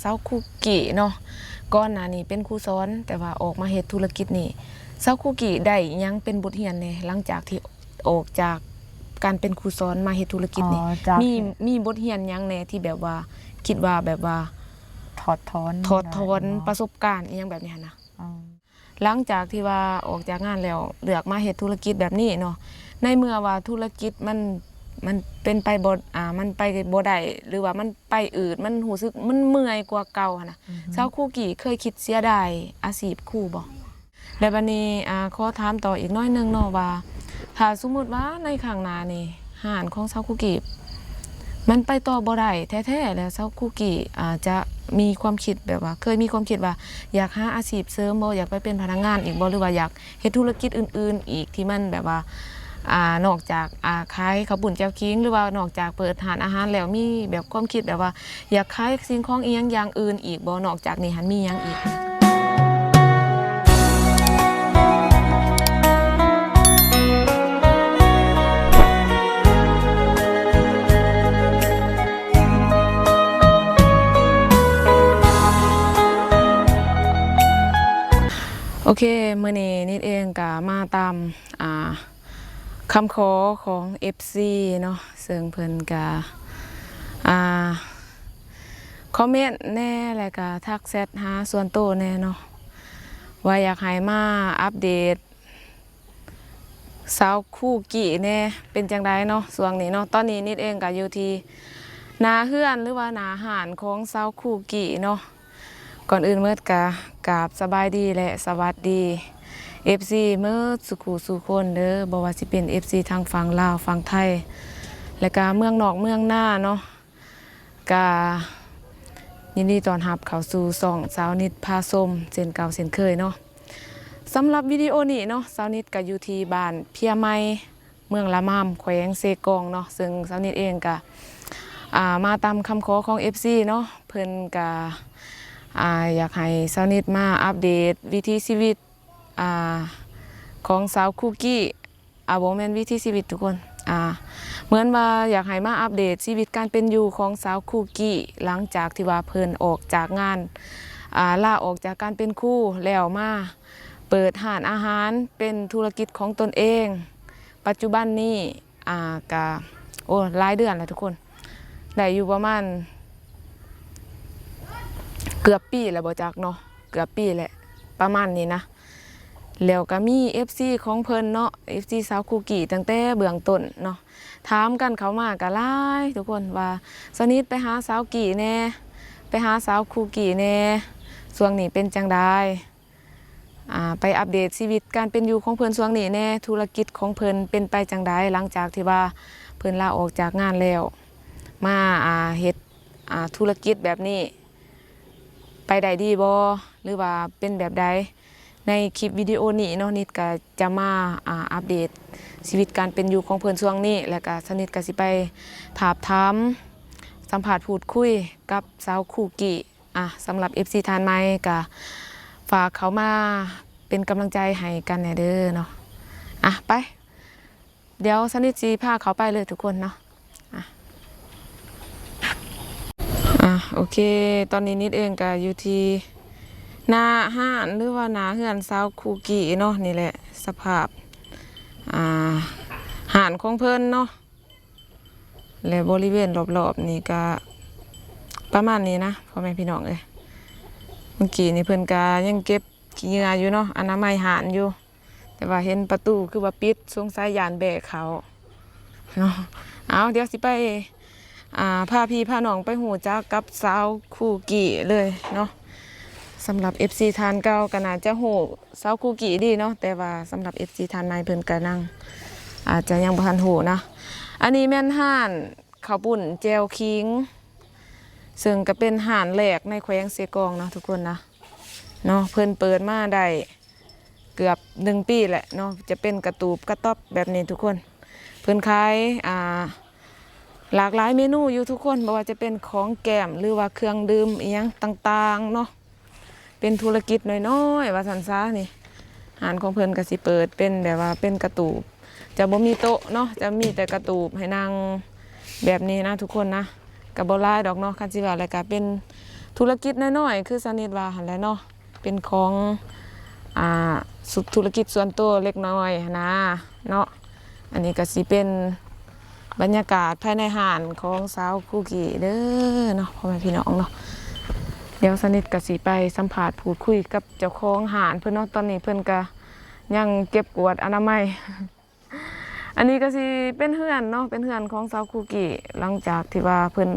ສາວຄຸກກີ້ເນາະ ກ່ອນໜ້ານີ້ເປັນຄູສອນ ແຕ່ວ່າອອກມາເຮັດທຸລະກິດນີ້ ສາວຄຸກກີ້ໄດ້ຫຍັງເປັນບົດຮຽນແດ່ ຫຼັງຈາກທີ່ອອກຈາກການເປັນຄູສອນມາເຮັດທຸລະກິດນີ້? ມີ ມີບົດຮຽນຫຍັງແດ່ທີ່ແບບວ່າ ຄິດວ່າແບບວ່າ ຖອດຖອນ ຖອດຖອນປະສົບການອີ່ຫຍັງແບບນີ້ຫັ້ນນະ? ຫຼັງຈາກທີ່ວ່າອອກຈາກງານແລ້ວ ເລືອກມາເຮັດທຸລະກິດແບບນີ້ເນາະ ໃນເມື່ອວ່າທຸລະກິດມັນ ມັນເປັນໄປບໍ່ ອ່າ ມັນໄປບໍ່ໄດ້ ຫຼືວ່າມັນໄປອືດ ມັນຮູ້ສຶກມັນເມື່ອຍກວ່າເກົ່າຫັ້ນນະ ສາວຄູກີ້ເຄີຍຄິດເສຍດາຍອາຊີບຄູບໍ່? ແລະ ບັດນີ້ ອ່າ ຂໍຖາມຕໍ່ອີກໜ້ອຍໜຶ່ງເນາະວ່າ ຖ້າສົມມຸດວ່າໃນຂ້າງໜ້ານີ້ ຮ້ານຂອງສາວຄູກີ້ ມັນໄປຕໍ່ບໍ່ໄດ້ແທ້ໆ ແລ້ວສາວຄູກີ້ອາດຈະມີຄວາມຄິດແບບວ່າ ເຄີຍມີຄວາມຄິດວ່າ ຢາກຫາອາຊີບເສີມບໍ່? ຢາກໄປເປັນພະນັກງານອີກບໍ່? ຫຼືວ່າຢາກເຮັດທຸລະກິດອື່ນໆອີກ ທີ່ມັນແບບວ່າ ອ່າ ນອກຈາກ ອ່າ ຂາຍເຂົ້າປຸ້ນແຈ່ວຂີງ ຫຼືວ່ານອກຈາກເປີດຮ້ານອາຫານແລ້ວ ມີແບບຄວາມຄິດແບບວ່າ ຢາກຂາຍສິ່ງຂອງອີ່ຫຍັງຢ່າງອື່ນອີກບໍ່? ນອກຈາກນີ້ຫັ້ນມີຫຍັງອີກ? ໂອເຄ ມື້ນີ້ນິດເອງກະມາຕາມ ອ່າ ຄຳຂໍຂອງເອັຟຊີເນາະ ເຊິ່ງເພິ່ນກະ ອ່າ ຄອມເມັນແດ່ ແລ້ວກະທັກແຊັດຫາສ່ວນໂຕແດ່ເນາະ ວ່າຢາກໃຫ້ມາອັບເດດສາວຄູກີ້ແດ່ ເປັນຈັ່ງໃດເນາະ ຊ່ວງນີ້ເນາະ. ຕອນນີ້ນິດເອງກະຢູ່ທີ່ໜ້າເຮືອນ ຫຼືວ່າໜ້າຮ້ານຂອງສາວຄູກີ້ເນາະ. ກ່ອນອື່ນໝົດກະກາບສະບາຍດີ ແລະ ສະຫວັດດີເອັຟຊີໝົດສູ່ຄູ່ສູ່ຄົນເດີ ບໍ່ວ່າຊິເປັນເອັຟຊີທາງຝັ່ງລາວ ຝັ່ງໄທ ແລະກະເມືອງນອກເມືອງນາເນາະ ກະຍິນດີຕ້ອນຮັບເຂົ້າສູ່ຊ່ອງສາວນິດພາຊົມເຊັ່ນເກົ່າເຊັ່ນເຄີຍເນາະ. ສຳລັບວິດີໂອນີ້ເນາະ ສາວນິດກະຢູ່ທີ່ບ້ານເພຍໃໝ່ ເມືອງລະມາມ ແຂວງເຊກອງເນາະ ເຊິ່ງສາວນິດເອງກະ ອ່າ ມາຕາມຄຳຂໍຂອງເອັຟຊີເນາະ ເພິ່ນກະ ອ່າ ຢາກໃຫ້ສາວນິດມາອັບເດດວິຖີຊີວິດ ອ່າ ຂອງສາວຄູກີ້ ອ່າ ບໍ່ແມ່ນວິຖີຊີວິດທຸກຄົນ ອ່າ ເໝືອນວ່າຢາກໃຫ້ມາອັບເດດຊີວິດການເປັນຢູ່ຂອງສາວຄູກີ້ ຫຼັງຈາກທີ່ວ່າເພິ່ນອອກຈາກງານ ອ່າ ລາອອກຈາກການເປັນຄູ ແລ້ວມາເປີດຮ້ານອາຫານເປັນທຸລະກິດຂອງຕົນເອງ. ປັດຈຸບັນນີ້ ອ່າ ກະ ໂອ້ ຫຼາຍເດືອນແລ້ວທຸກຄົນ ໄດ້ຢູ່ປະມານເກືອບປີແລ້ວບໍ່ຈັກເນາະ ເກືອບປີແຫຼະ ປະມານນີ້ນະ. ແລ້ວກະມີເອັຟຊີຂອງເພິ່ນເນາະ ເອັຟຊີສາວຄູກີ້ ຕັ້ງແຕ່ເບື້ອງຕົ້ນເນາະ ຖາມກັນເຂົ້າມາກະຫຼາຍທຸກຄົນວ່າ ສາວນິດໄປຫາສາວກີ້ແດ່ ໄປຫາສາວຄູກີ້ແດ່ ຊ່ວງນີ້ເປັນຈັ່ງໃດ? ອ່າ ໄປອັບເດດຊີວິດການເປັນຢູ່ຂອງເພິ່ນຊ່ວງນີ້ແດ່ ທຸລະກິດຂອງເພິ່ນເປັນໄປຈັ່ງໃດ ຫຼັງຈາກທີ່ວ່າເພິ່ນລາອອກຈາກງານແລ້ວ ມາ ອ່າ ເຮັດ ອ່າ ທຸລະກິດແບບນີ້ ໄປໄດ້ດີບໍ່ ຫຼືວ່າເປັນແບບໃດ? ໃນຄລິບວິດີໂອນີ້ເນາະ ນິດກະຈະມາ ອ່າ ອັບເດດຊີວິດການເປັນຢູ່ຂອງເພິ່ນຊ່ວງນີ້ ແລ້ວກະສາວນິດກະຊິໄປທາບທາມ ສຳພາດ ພູດຄຸຍກັບສາວຄູກີ້. ອ່ະ ສຳລັບເອັຟຊີທ່ານໃໝ່ກະຝາກເຂົ້າມາເປັນກຳລັງໃຈໃຫ້ກັນແດ່ເດີເນາະ. ອ່ະ ໄປ ດຽວສາວນິດຊິພາເຂົ້າໄປເລີຍທຸກຄົນເນາະ. ອ່ະ ອ່ະ ໂອເຄ ຕອນນີ້ນິດເອງກະຢູ່ທີ່ໜ້າຮ້ານ ຫຼືວ່າໜ້າເຮືອນສາວຄູກີ້ເນາະ. ນີ້ແຫຼະສະພາບ ອ່າ ຮ້ານຂອງເພິ່ນເນາະ. ແລະ ບໍລິເວນລອບໆນີ້ກະປະມານນີ້ນະ ພໍ່ແມ່ພີ່ນ້ອງເອີຍ. ເມື່ອກີ້ນີ້ເພິ່ນກະຍັງເກັບຂີ້ເຫຍື້ອຢູ່ເນາະ ອະນາໄມຮ້ານຢູ່ ແຕ່ວ່າເຫັນປະຕູຄືວ່າປິດ ສົງໄສຢ້ານແບ້ເຂົ້າເນາະ. ເອົາ ດຽວຊິໄປ ອ່າ ພາພີ່ພານ້ອງໄປຮູ້ຈັກກັບສາວຄູກີ້ເລີຍເນາະ. ສຳລັບເອັຟຊີທ່ານເກົ່າກະໜ້າຈະຮູ້ ສາວຄູກີ້ດີເນາະ ແຕ່ວ່າສຳລັບເອັຟຊີທ່ານໃໝ່ເພິ່ນກະຍັງ ອາດຈະຍັງບໍ່ທັນຮູ້ນະ. ອັນນີ້ແມ່ນຮ້ານເຂົ້າປຸ້ນແຈ່ວຂີງ ເຊິ່ງກະເປັນຮ້ານແລກໃນແຂວງເຊກອງເນາະ ທຸກຄົນນະ ເນາະ. ເພິ່ນເປີດມາໄດ້ເກືອບໜຶ່ງປີແຫຼະເນາະ ຈະເປັນກະຕູບກະຕ໋ອບແບບນີ້ທຸກຄົນ. ເພິ່ນຂາຍ ອ່າ ຫຼາກຫຼາຍເມນູຢູ່ທຸກຄົນ ບໍ່ວ່າຈະເປັນຂອງແກ້ມ ຫຼືວ່າເຄື່ອງດື່ມອີ່ຫຍັງຕ່າງໆເນາະ. ເປັນທຸລະກິດນ້ອຍໆ ວ່າຊັ້ນຊະ. ນີ້ ຮ້ານຂອງເພິ່ນກະຊິເປີດເປັນແບບວ່າເປັນກະຕູບ ຈະບໍ່ມີໂຕະເນາະ ຈະມີແຕ່ກະຕູບໃຫ້ນັ່ງແບບນີ້ນະທຸກຄົນນະ. ກະບໍ່ຫຼາຍດອກເນາະ ຄັນຊິວ່າແລ້ວກະເປັນ ທຸລະກິດນ້ອຍໆ ຄືສາວນິດວ່າຫັ້ນແຫຼະເນາະ ເປັນຂອງ ອ່າ ທຸລະກິດສ່ວນໂຕເລັກນ້ອຍຫັ້ນນາເນາະ. ອັນນີ້ກໍຊິເປັນບັນຍາກາດພາຍໃນຮ້ານຂອງສາວຄຸກກີ້ເດີເນາະ ພໍ່ແມ່ພີ່ນ້ອງເນາະ. ດຽວສາວນິດກໍຊິໄປສຳພາດພູດຄຸຍກັບເຈົ້າຂອງຮ້ານເພິ່ນເນາະ. ຕອນນີ້ເພິ່ນກໍຍັງເກັບກວາດອະນາໄມ. ອັນນີ້ກໍຊິເປັນເຮືອນເນາະ ເປັນເຮືອນຂອງສາວຄຸກກີ້ ຫຼັງຈາກທີ່ວ່າເພິ່ນ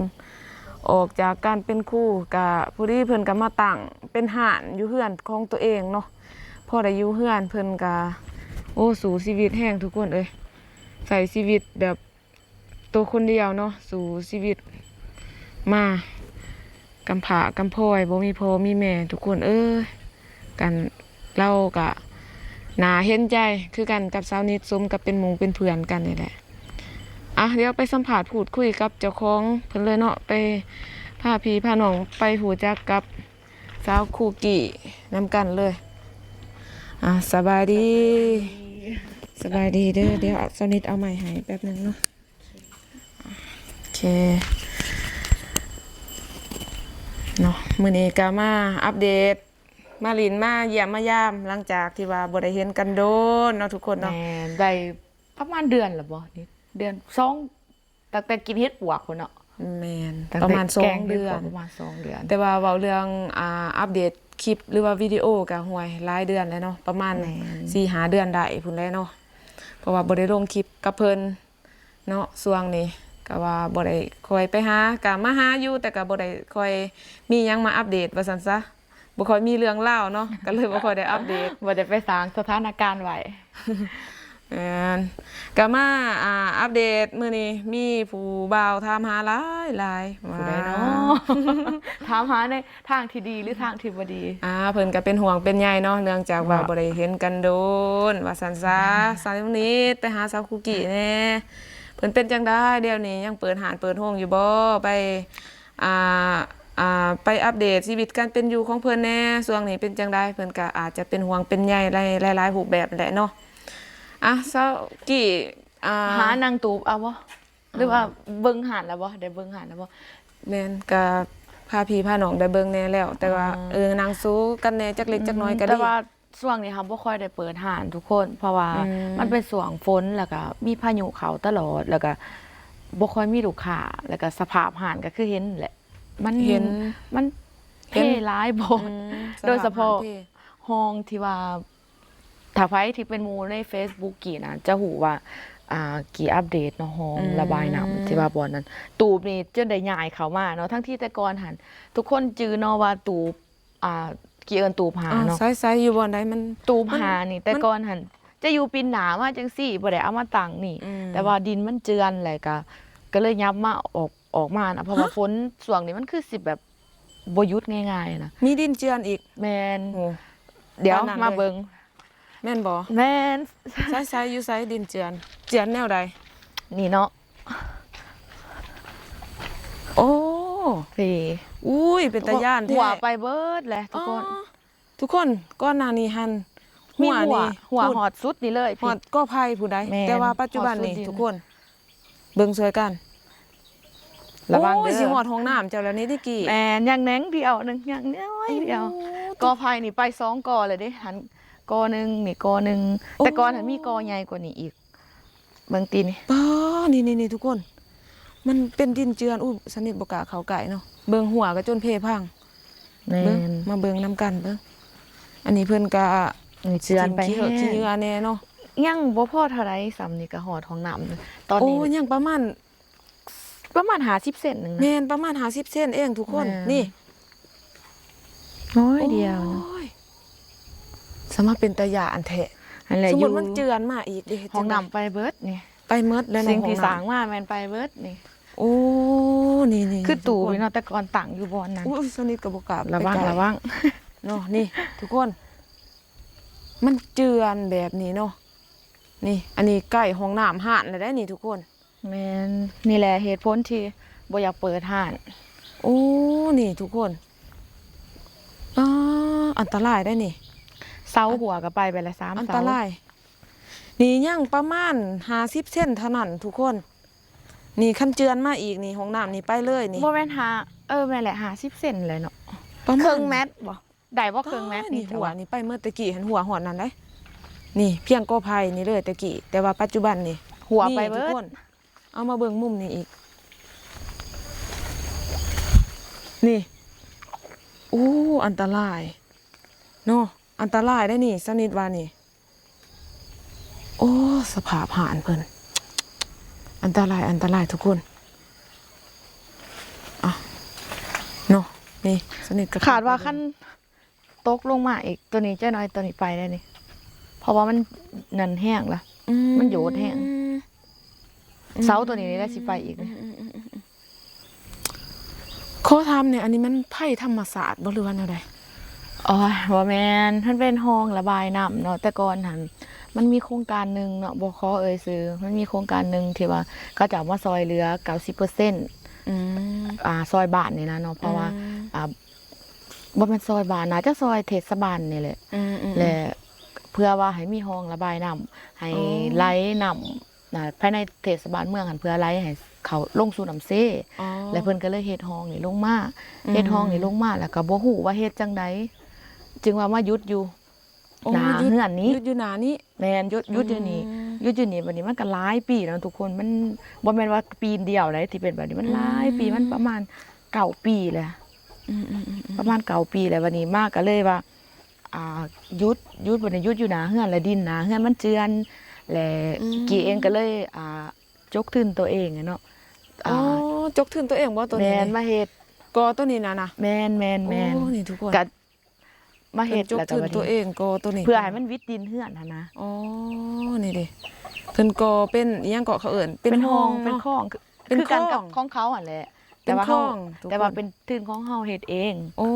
ອອກຈາກການເປັນຄູ ກະພໍດີເພິ່ນກໍມາຕັ້ງເປັນຮ້ານຢູ່ເຮືອນຂອງຕົວເອງເນາະ. ພໍໄດ້ຢູ່ເຮືອນເພິ່ນກະ ໂອ້ ສູ້ຊີວິດແຮງທຸກຄົນເອີຍ ໃຊ້ຊີວິດແບບໂຕຄົນດຽວເນາະ ສູ້ຊີວິດມາ ກຳພ້າກຳພ້ອຍ ບໍ່ມີພໍ່ມີແມ່ ທຸກຄົນເອີຍ. ກັນ ລາວກະໜ້າເຫັນໃຈຄືກັນກັບສາວນິດ ສົມກັບເປັນໝູ່ເປັນເພື່ອນກັນນີ້ແຫຼະ. ອ່ະ ດຽວໄປສຳພາດພູດຄຸຍກັບເຈົ້າຂອງເພິ່ນເລີຍເນາະ ໄປພາພີ່ພານ້ອງໄປຮູ້ຈັກກັບສາວຄຸກກີ້ນຳກັນເລີຍ. ອ່ະ ສະບາຍດີ ສະບາຍດີເດີ. ດຽວສາວນິດເອົາໄມໃຫ້ແປັບໜຶ່ງເນາະ. ໂອເຄເນາະ ມື້ນີ້ກໍມາອັບເດດ ມາຫຼິ້ນມາຢ້ຽມມາຢາມ ຫຼັງຈາກທີ່ວ່າບໍ່ໄດ້ເຫັນກັນດົນເນາະ ທຸກຄົນເນາະ. ແມ່ນ ໄດ້ປະມານເດືອນລະບໍ່ນີ້ ເດືອນສອງ ຕັ້ງແຕ່ກິນເຫັດປວກພຸ້ນເນາະ. ແມ່ນ ປະມານສອງເດືອນ ປະມານສອງເດືອນ. ແຕ່ວ່າເວົ້າເລື່ອງ ອ່າ ອັບເດດຄລິບ ຫຼືວ່າວິດີໂອ ກໍ ຫ້ວຍ ຫຼາຍເດືອນແລ້ວເນາະ ປະມານ ແມ່ນ ສີ່ຫ້າເດືອນໄດ້ພຸ້ນແຫຼະເນາະ ເພາະວ່າບໍ່ໄດ້ລົງຄລິບກັບເພິ່ນ ເນາະ. ຊ່ວງນີ້ກໍວ່າບໍ່ໄດ້ຄ່ອຍໄປຫາ ກໍມາຫາຢູ່ ແຕ່ກໍບໍ່ໄດ້ຄ່ອຍມີຫຍັງມາອັບເດດວ່າຊັ້ນຊະ ບໍ່ຄ່ອຍມີເລື່ອງລາວເນາະ ກໍເລີຍບໍ່ຄ່ອຍໄດ້ອັບເດດ ບໍ່ໄດ້ໄປສ້າງສະຖານະການໄວ້. ແມ່ນ ກໍມາ ອ່າ ອັບເດດ ມື້ນີ້ມີຜູ້ບ່າວຖາມຫາຫຼາຍໆ ວ່າ ຜູ້ໃດເນາະ ຖາມຫາໃນ ທາງທີ່ດີ ຫຼື ທາງທີ່ບໍ່ດີ? ອ່າ ເພິ່ນກໍເປັນຫ່ວງເປັນໃຍເນາະ ເນື່ອງຈາກວ່າ ເນາະ ບໍ່ໄດ້ເຫັນກັນດົນວ່າຊັ້ນຊະ. ສາວນິດໄປຫາສາວຄຸກກີ້ແດ່ ເພິ່ນເປັນຈັ່ງໃດດຽວນີ້ ຍັງເປີດຮ້ານເປີດໂຮງຢູ່ບໍ່? ໄປ ອ່າ ອ່າ ໄປອັບເດດຊີວິດການເປັນຢູ່ຂອງເພິ່ນແດ່ ຊ່ວງນີ້ເປັນຈັ່ງໃດ? ເພິ່ນກໍອາດຈະເປັນຫ່ວງເປັນໃຍຫຼາຍໆຮູບແບບແຫຼະເນາະ. ອ່ະ ສາວກີ້ ອ່າ ຫານັ່ງຕູບເອົາບໍ່? ຫຼືວ່າເບິ່ງຮ້ານແລ້ວບໍ່? ໄດ້ເບິ່ງຮ້ານແລ້ວບໍ່? ແມ່ນ ກະພາພີ່ພານ້ອງໄດ້ເບິ່ງແດ່ແລ້ວ ແຕ່ວ່າ ເອີ ນັ່ງຊູກັນແດ່ຈັກເລັກຈັກນ້ອຍກໍດີ. ແຕ່ວ່າຊ່ວງນີ້ເຮົາບໍ່ຄ່ອຍໄດ້ເປີດຮ້ານທຸກຄົນ ເພາະວ່າ ອືມ ມັນເປັນຊ່ວງຝົນ ແລ້ວກະມີພາຍຸເຂົ້າຕະຫຼອດ ແລ້ວກະບໍ່ຄ່ອຍມີລູກຄ້າ ແລ້ວກະສະພາບຮ້ານກໍຄືເຫັນແຫຼະ ມັນ ເຫັນ ມັນເພຫຼາຍບໍ່ ໂດຍສະເພາະຫ້ອງທີ່ວ່າ ຖ້າໃຜທີ່ເປັນໝູ່ໃນເຟສບຸກກີ້ນະ ຈະຮູ້ວ່າ ອ່າ ກີ້ອັບເດດເນາະ ຫ້ອງ ອືມ ລະບາຍນ້ຳ ທີ່ວ່າບ່ອນນັ້ນ ຕູບນີ້ຈົນໄດ້ຍ້າຍເຂົ້າມາເນາະ ທັງທີ່ແຕ່ກ່ອນຫັ້ນ ທຸກຄົນຈື່ເນາະວ່າຕູບ ອ່າ ກີ້ເອີ້ນຕູບຫ້າເນາະ ໃສໆ ຢູ່ບ່ອນໃດ ມັນ ຕູບຫ້ານີ້ ແຕ່ກ່ອນຫັ້ນຈະຢູ່ປິ່ນໜ້າມາຈັ່ງຊີ້ ບໍ່ໄດ້ເອົາມາຕັ້ງນີ້ ອືມ ແຕ່ວ່າດິນມັນເຈື່ອນ ແລ້ວກະ ກະເລີຍຫຍັບມາອອກ ອອກມານະ ເພາະວ່າຝົນຊ່ວງນີ້ມັນຄືຊິແບບ ບໍ່ຢຸດງ່າຍໆນະ ມີດິນເຈື່ອນອີກ. ແມ່ນ ໂອ້ ດຽວມາເບິ່ງ ແມ່ນບໍ່? ແມ່ນ ໃສໆ ຢູ່ໃສດິນເຈື່ອນ? ເຈື່ອນແນວໃດ? ນີ້ເນາະ ໂອ້ ນີ້ ອຸ້ຍ ເປັນຕາຢ້ານແທ້ ຮົ່ວໄປເບິດແຫຼະທຸກຄົນ. ອໍ ທຸກຄົນ ກ່ອນໜ້ານີ້ຫັ້ນ ຮົ່ວນີ້ ຮົ່ວຮອດສຸດນີ້ເລີຍ ຮອດກໍໄຜ່ພຸ້ນໃດ ແຕ່ວ່າປັດຈຸບັນນີ້ທຸກຄົນ ເບິ່ງຊ່ວຍກັນ ລະວັງເດີ ໂອ້ຍ ຊິຮອດຫ້ອງນ້ຳເຈົ້າແລ້ວນີ້ ແມ່ນ ຍັງແໜງດຽວໜຶ່ງ ຍັງນ້ອຍດຽວ ກໍໄຜ່ນີ້ໄປສອງກໍແລ້ວເດ້ ຫັ້ນກໍໜຶ່ງ ນີ້ກໍໜຶ່ງ ແຕ່ກ່ອນຫັ້ນມີກໍໃຫຍ່ກວ່ານີ້ອີກ ເບິ່ງຕີນີ້ ປ້າ ນີ້ໆໆ ທຸກຄົນ ມັນເປັນດິນເຈື່ອນ ອຸ້ ສະນິດບໍ່ກ້າເຂົ້າໃກ້ເນາະ ເບິ່ງຮົ່ວກໍຈົນເພພັງ. ແມ່ນ ເບິ່ງ ມາເບິ່ງນຳກັນເບິ່ງ ອັນນີ້ເພິ່ນກະເຈື່ອນໄປ ຂີ້ເຫື່ອແດ່ເນາະ ຍັງບໍ່ພໍເທົ່າໃດ ສ່ຳນີ້ກະຮອດຫ້ອງນ້ຳ ຕອນນີ້ ໂອ້ ຍັງປະມານ ປະມານຫ້າສິບເຊັນໜຶ່ງນະ ແມ່ນ ປະມານຫ້າສິບເຊັນເອງທຸກຄົນ ນີ້ ນ້ອຍດຽວເນາະ ໂອ້ຍ ສະມາເປັນຕາຢ້ານແທ້ ຫັ້ນແຫຼະ ສົມມຸດມັນເຈື່ອນມາອີກເດ ເຮັດຈັ່ງໃດ ຫ້ອງນ້ຳໄປເບິດນີ້ ໄປເໝິດແລ້ວເນາະ ສິ່ງທີ່ສ້າງມາແມ່ນໄປເບິດນີ້ ໂອ້ ນີ້ໆ ຄືຕູ້ນີ້ເນາະ ແຕ່ກ່ອນຕັ້ງຢູ່ບ່ອນນັ້ນ ໂອ້ຍ ສະນິດກໍບໍ່ກ້າ ລະວັງ ລະວັງເນາະ ນີ້ທຸກຄົນ ມັນເຈື່ອນແບບນີ້ເນາະ ນີ້ ອັນນີ້ໃກ້ຫ້ອງນ້ຳຮ້ານແລ້ວເດ້ນີ້ທຸກຄົນ. ແມ່ນ ນີ້ແຫຼະເຫດຜົນທີ່ບໍ່ຢາກເປີດຮ້ານ ໂອ້ ນີ້ທຸກຄົນ ອໍ ອັນຕະລາຍໄດ໋ນີ້ ເສົາຫົວກໍໄປໄປລະສາມເສົາ ອັນຕະລາຍ ນີ້ຍັງປະມານຫ້າສິບເຊັນເທົ່ານັ້ນທຸກຄົນ ນີ້ຄັນເຈື່ອນມາອີກນີ້ ຫ້ອງນ້ຳນີ້ໄປເລີຍນີ້ ບໍ່ແມ່ນຫ້າ ເອີ ແມ່ນແຫຼະ ຫ້າສິບເຊັນແຫຼະເນາະ ປະມານ ເຄິ່ງແມັດບໍ່? ໄດ້ບໍ່ເຄິ່ງແມັດນີ້? ນີ້ ຫົວນີ້ໄປເໝິດ ແຕ່ກີ້ຫັ້ນຫົວຮອດນັ້ນເດ້. ນີ້ພຽງກໍໄຜ່ນີ້ເລີຍແຕ່ກີ້ ແຕ່ວ່າປັດຈຸບັນນີ້ ຫົວໄປເບີດ ນີ້ທຸກຄົນ. ເອົາມາເບິ່ງມຸມນີ້ອີກ ນີ້. ໂອ້ ອັນຕະລາຍເນາະ ອັນຕະລາຍເດ້ນີ້ ສະນິດວ່ານີ້. ໂອ້ ສະພາບຮ້ານເພິ່ນ ອັນຕະລາຍ ອັນຕະລາຍທຸກຄົນ. ອ່ະ ເນາະ ນີ້ ສະນິດກໍ ຄາດວ່າຄັນຕົກລົງມາອີກ ໂຕນີ້ ເຈົ້ານ້ອຍ ໂຕນີ້ໄປໄດ້ນີ້ ເພາະວ່າມັນນັ້ນແຮງລະ ອືມ ມັນໂຍດແຮງ. ເສົາໂຕນີ້ນີ້ແຫຼະຊິໄປອີກ. ອືມໆໆໆ ຂໍຖາມແດ່ ອັນນີ້ມັນໄພທຳມະຊາດບໍ່ ຫຼືວ່າແນວໃດ? ໂອ້ຍ ບໍ່ແມ່ນ ມັນເປັນຮ່ອງລະບາຍນ້ຳເນາະ. ແຕ່ກ່ອນຫັ້ນ ມັນມີໂຄງການໜຶ່ງເນາະ ບໍ່ຂໍເອີ່ຍຊື່ ມັນມີໂຄງການໜຶ່ງທີ່ວ່າເຂົາເຈົ້າມາຊ່ອຍເຫຼືອເກົ້າສິບເປີເຊັນ ອືມ ອ່າ ຊ່ອຍບ້ານນີ້ນະເນາະ ເພາະວ່າ ອືມ ອ່າ ບໍ່ແມ່ນຊ່ອຍບ້ານ ໜ້າຈະຊ່ອຍເທດສະບານນີ້ແຫຼະ ອືມໆໆ ແລະ ເພື່ອວ່າໃຫ້ມີຮ່ອງລະບາຍນ້ຳ ໃຫ້ ອໍ ໄຫຼນ້ຳ ນະ ພາຍໃນເທດສະບານເມືອງຫັ້ນ ເພື່ອໄຫຼໃຫ້ເຂົ້າລົງສູ່ນ້ຳເຊ ອໍ ແລະ ເພິ່ນກໍເລີຍເຮັດຮ່ອງນີ້ລົງມາ ອືມ ເຮັດຮ່ອງນີ້ລົງມາ ແລ້ວກໍບໍ່ຮູ້ວ່າເຮັດຈັ່ງໃດ ຈຶ່ງວ່າມາຢຸດຢູ່ ໂອ້ ໜ້າເຮືອນນີ້ ຢຸດຢູ່ໜ້ານີ້. ແມ່ນ ຢຸດ ຢຸດຢູ່ນີ້ ອືມ ຢຸດຢູ່ນີ້. ບັດນີ້ມັນກໍຫຼາຍປີແລ້ວທຸກຄົນ ມັນບໍ່ແມ່ນວ່າປີດຽວໃດທີ່ເປັນແບບນີ້ ມັນ ອືມ ຫຼາຍປີ ມັນປະມານເກົ້າປີແລ້ວ ອືມໆໆ ປະມານເກົ້າປີແລ້ວ. ບັດນີ້ມາກໍເລີຍວ່າ ອ່າ ຢຸດ ຢຸດ ບັດນີ້ຢຸດຢູ່ໜ້າເຮືອນ ແລະ ດິນໜ້າເຮືອນມັນເຈື່ອນ ແລະ ອືມ ກີ້ເອງກໍເລີຍ ອ່າ ຈົກທຶນໂຕເອງເນາະ. ອໍ ອ່າ ຈົກທຶນໂຕເອງບໍ່ໂຕນີ້? ແມ່ນ ມາເຮັດ ກໍໂຕນີ້ນະນະ ແມ່ນໆໆ ໂອ້ ນີ້ທຸກຄົນ ກະມາເຮັດ ເພິ່ນຈົກທຶນໂຕເອງກໍໂຕນີ້ ເພື່ອໃຫ້ມັນວິດດິນເຮືອນຫັ້ນນະ. ອໍ ນີ້ເດ້ ເພິ່ນກໍເປັນອີ່ຫຍັງເກາະ ເຂົາເອີ້ນເປັນ ເປັນຮ່ອງ ເປັນຮ່ອງ ເນາະ ເປັນ ຄືກັນກັບຂອງເຂົາຫັ້ນແຫຼະ ເປັນ ແຕ່ວ່າເຮົາ ແຕ່ວ່າເປັນທຶນຂອງເຮົາເຮັດເອງ. ໂອ້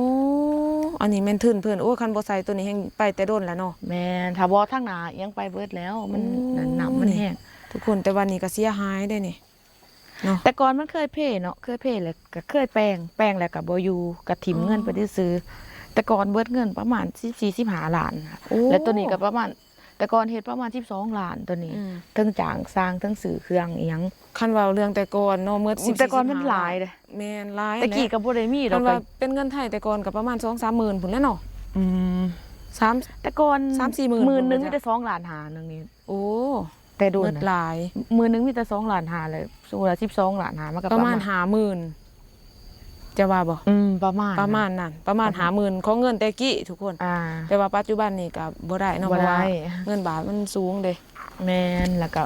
ອັນນີ້ແມ່ນທຶນເພິ່ນ. ໂອ້ ຄັນບໍ່ໃສ່ໂຕນີ້ແຮ່ງໄປແຕ່ດົນແລ້ວເນາະ. ແມ່ນ ຖ້າບໍ່ທາງໜ້າຍັງໄປເບິດແລ້ວ ມັນ ໂອ້ ນັ້ນ ນ້ຳມັນແຮງ ນີ້ ທຸກຄົນ. ແຕ່ວ່ານີ້ກໍເສຍຫາຍເດ້ນີ້ເນາະ. ແຕ່ກ່ອນມັນເຄີຍເພເນາະ ເຄີຍເພ ແລ້ວກໍເຄີຍແປງ ແປງແລ້ວກໍບໍ່ຢູ່ ກໍຖິ້ມເງິນໄປ ອໍ ຊື່ໆ. ແຕ່ກ່ອນເບິດເງິນປະມານສິບສີ່ ສິບຫ້າລ້ານ ໂອ້ ແລ້ວໂຕນີ້ກໍປະມານ ແຕ່ກ່ອນເຮັດປະມານສິບສອງລ້ານໂຕນີ້ ອືມ ເຖິງຈ້າງຊ່າງ ເຖິງຊື້ເຄື່ອງອີ່ຫຍັງ. ຄັນເວົ້າເລື່ອງແຕ່ກ່ອນເນາະ ໝົດສິບ ແຕ່ກ່ອນມັນຫຼາຍເດ້. ແມ່ນ ຫຼາຍ ແຕ່ກີ້ກໍບໍ່ໄດ້ມີດອກ ຄັນວ່າເປັນເງິນໄທແຕ່ກ່ອນກໍປະມານສອງສາມໝື່ນພຸ້ນແຫຼະເນາະ. ອືມ ສາມ ແຕ່ກ່ອນ ສາມສີ່ໝື່ນ ໝື່ນໜຶ່ງມີແຕ່ສອງລ້ານຫ້າ ໜຶ່ງນີ້. ໂອ້ ແຕ່ໂດນ ໝົດຫຼາຍ ໝື່ນໜຶ່ງມີແຕ່ສອງລ້ານຫ້າ ແລ້ວ ສົມມຸດວ່າສິບສອງລ້ານຫ້າ ມັນກໍປະມານ ປະມານຫ້າໝື່ນ ຈະວ່າບໍ່? ອືມ ປະມານ ປະມານນັ້ນ ປະມານຫ້າໝື່ນຂອງເງິນແຕ່ກີ້ທຸກຄົນ. ອ່າ ແຕ່ວ່າປັດຈຸບັນນີ້ກໍບໍ່ໄດ້ເນາະ ເພາະວ່າເງິນບາດມັນສູງເດ້. ແມ່ນ ແລ້ວກໍ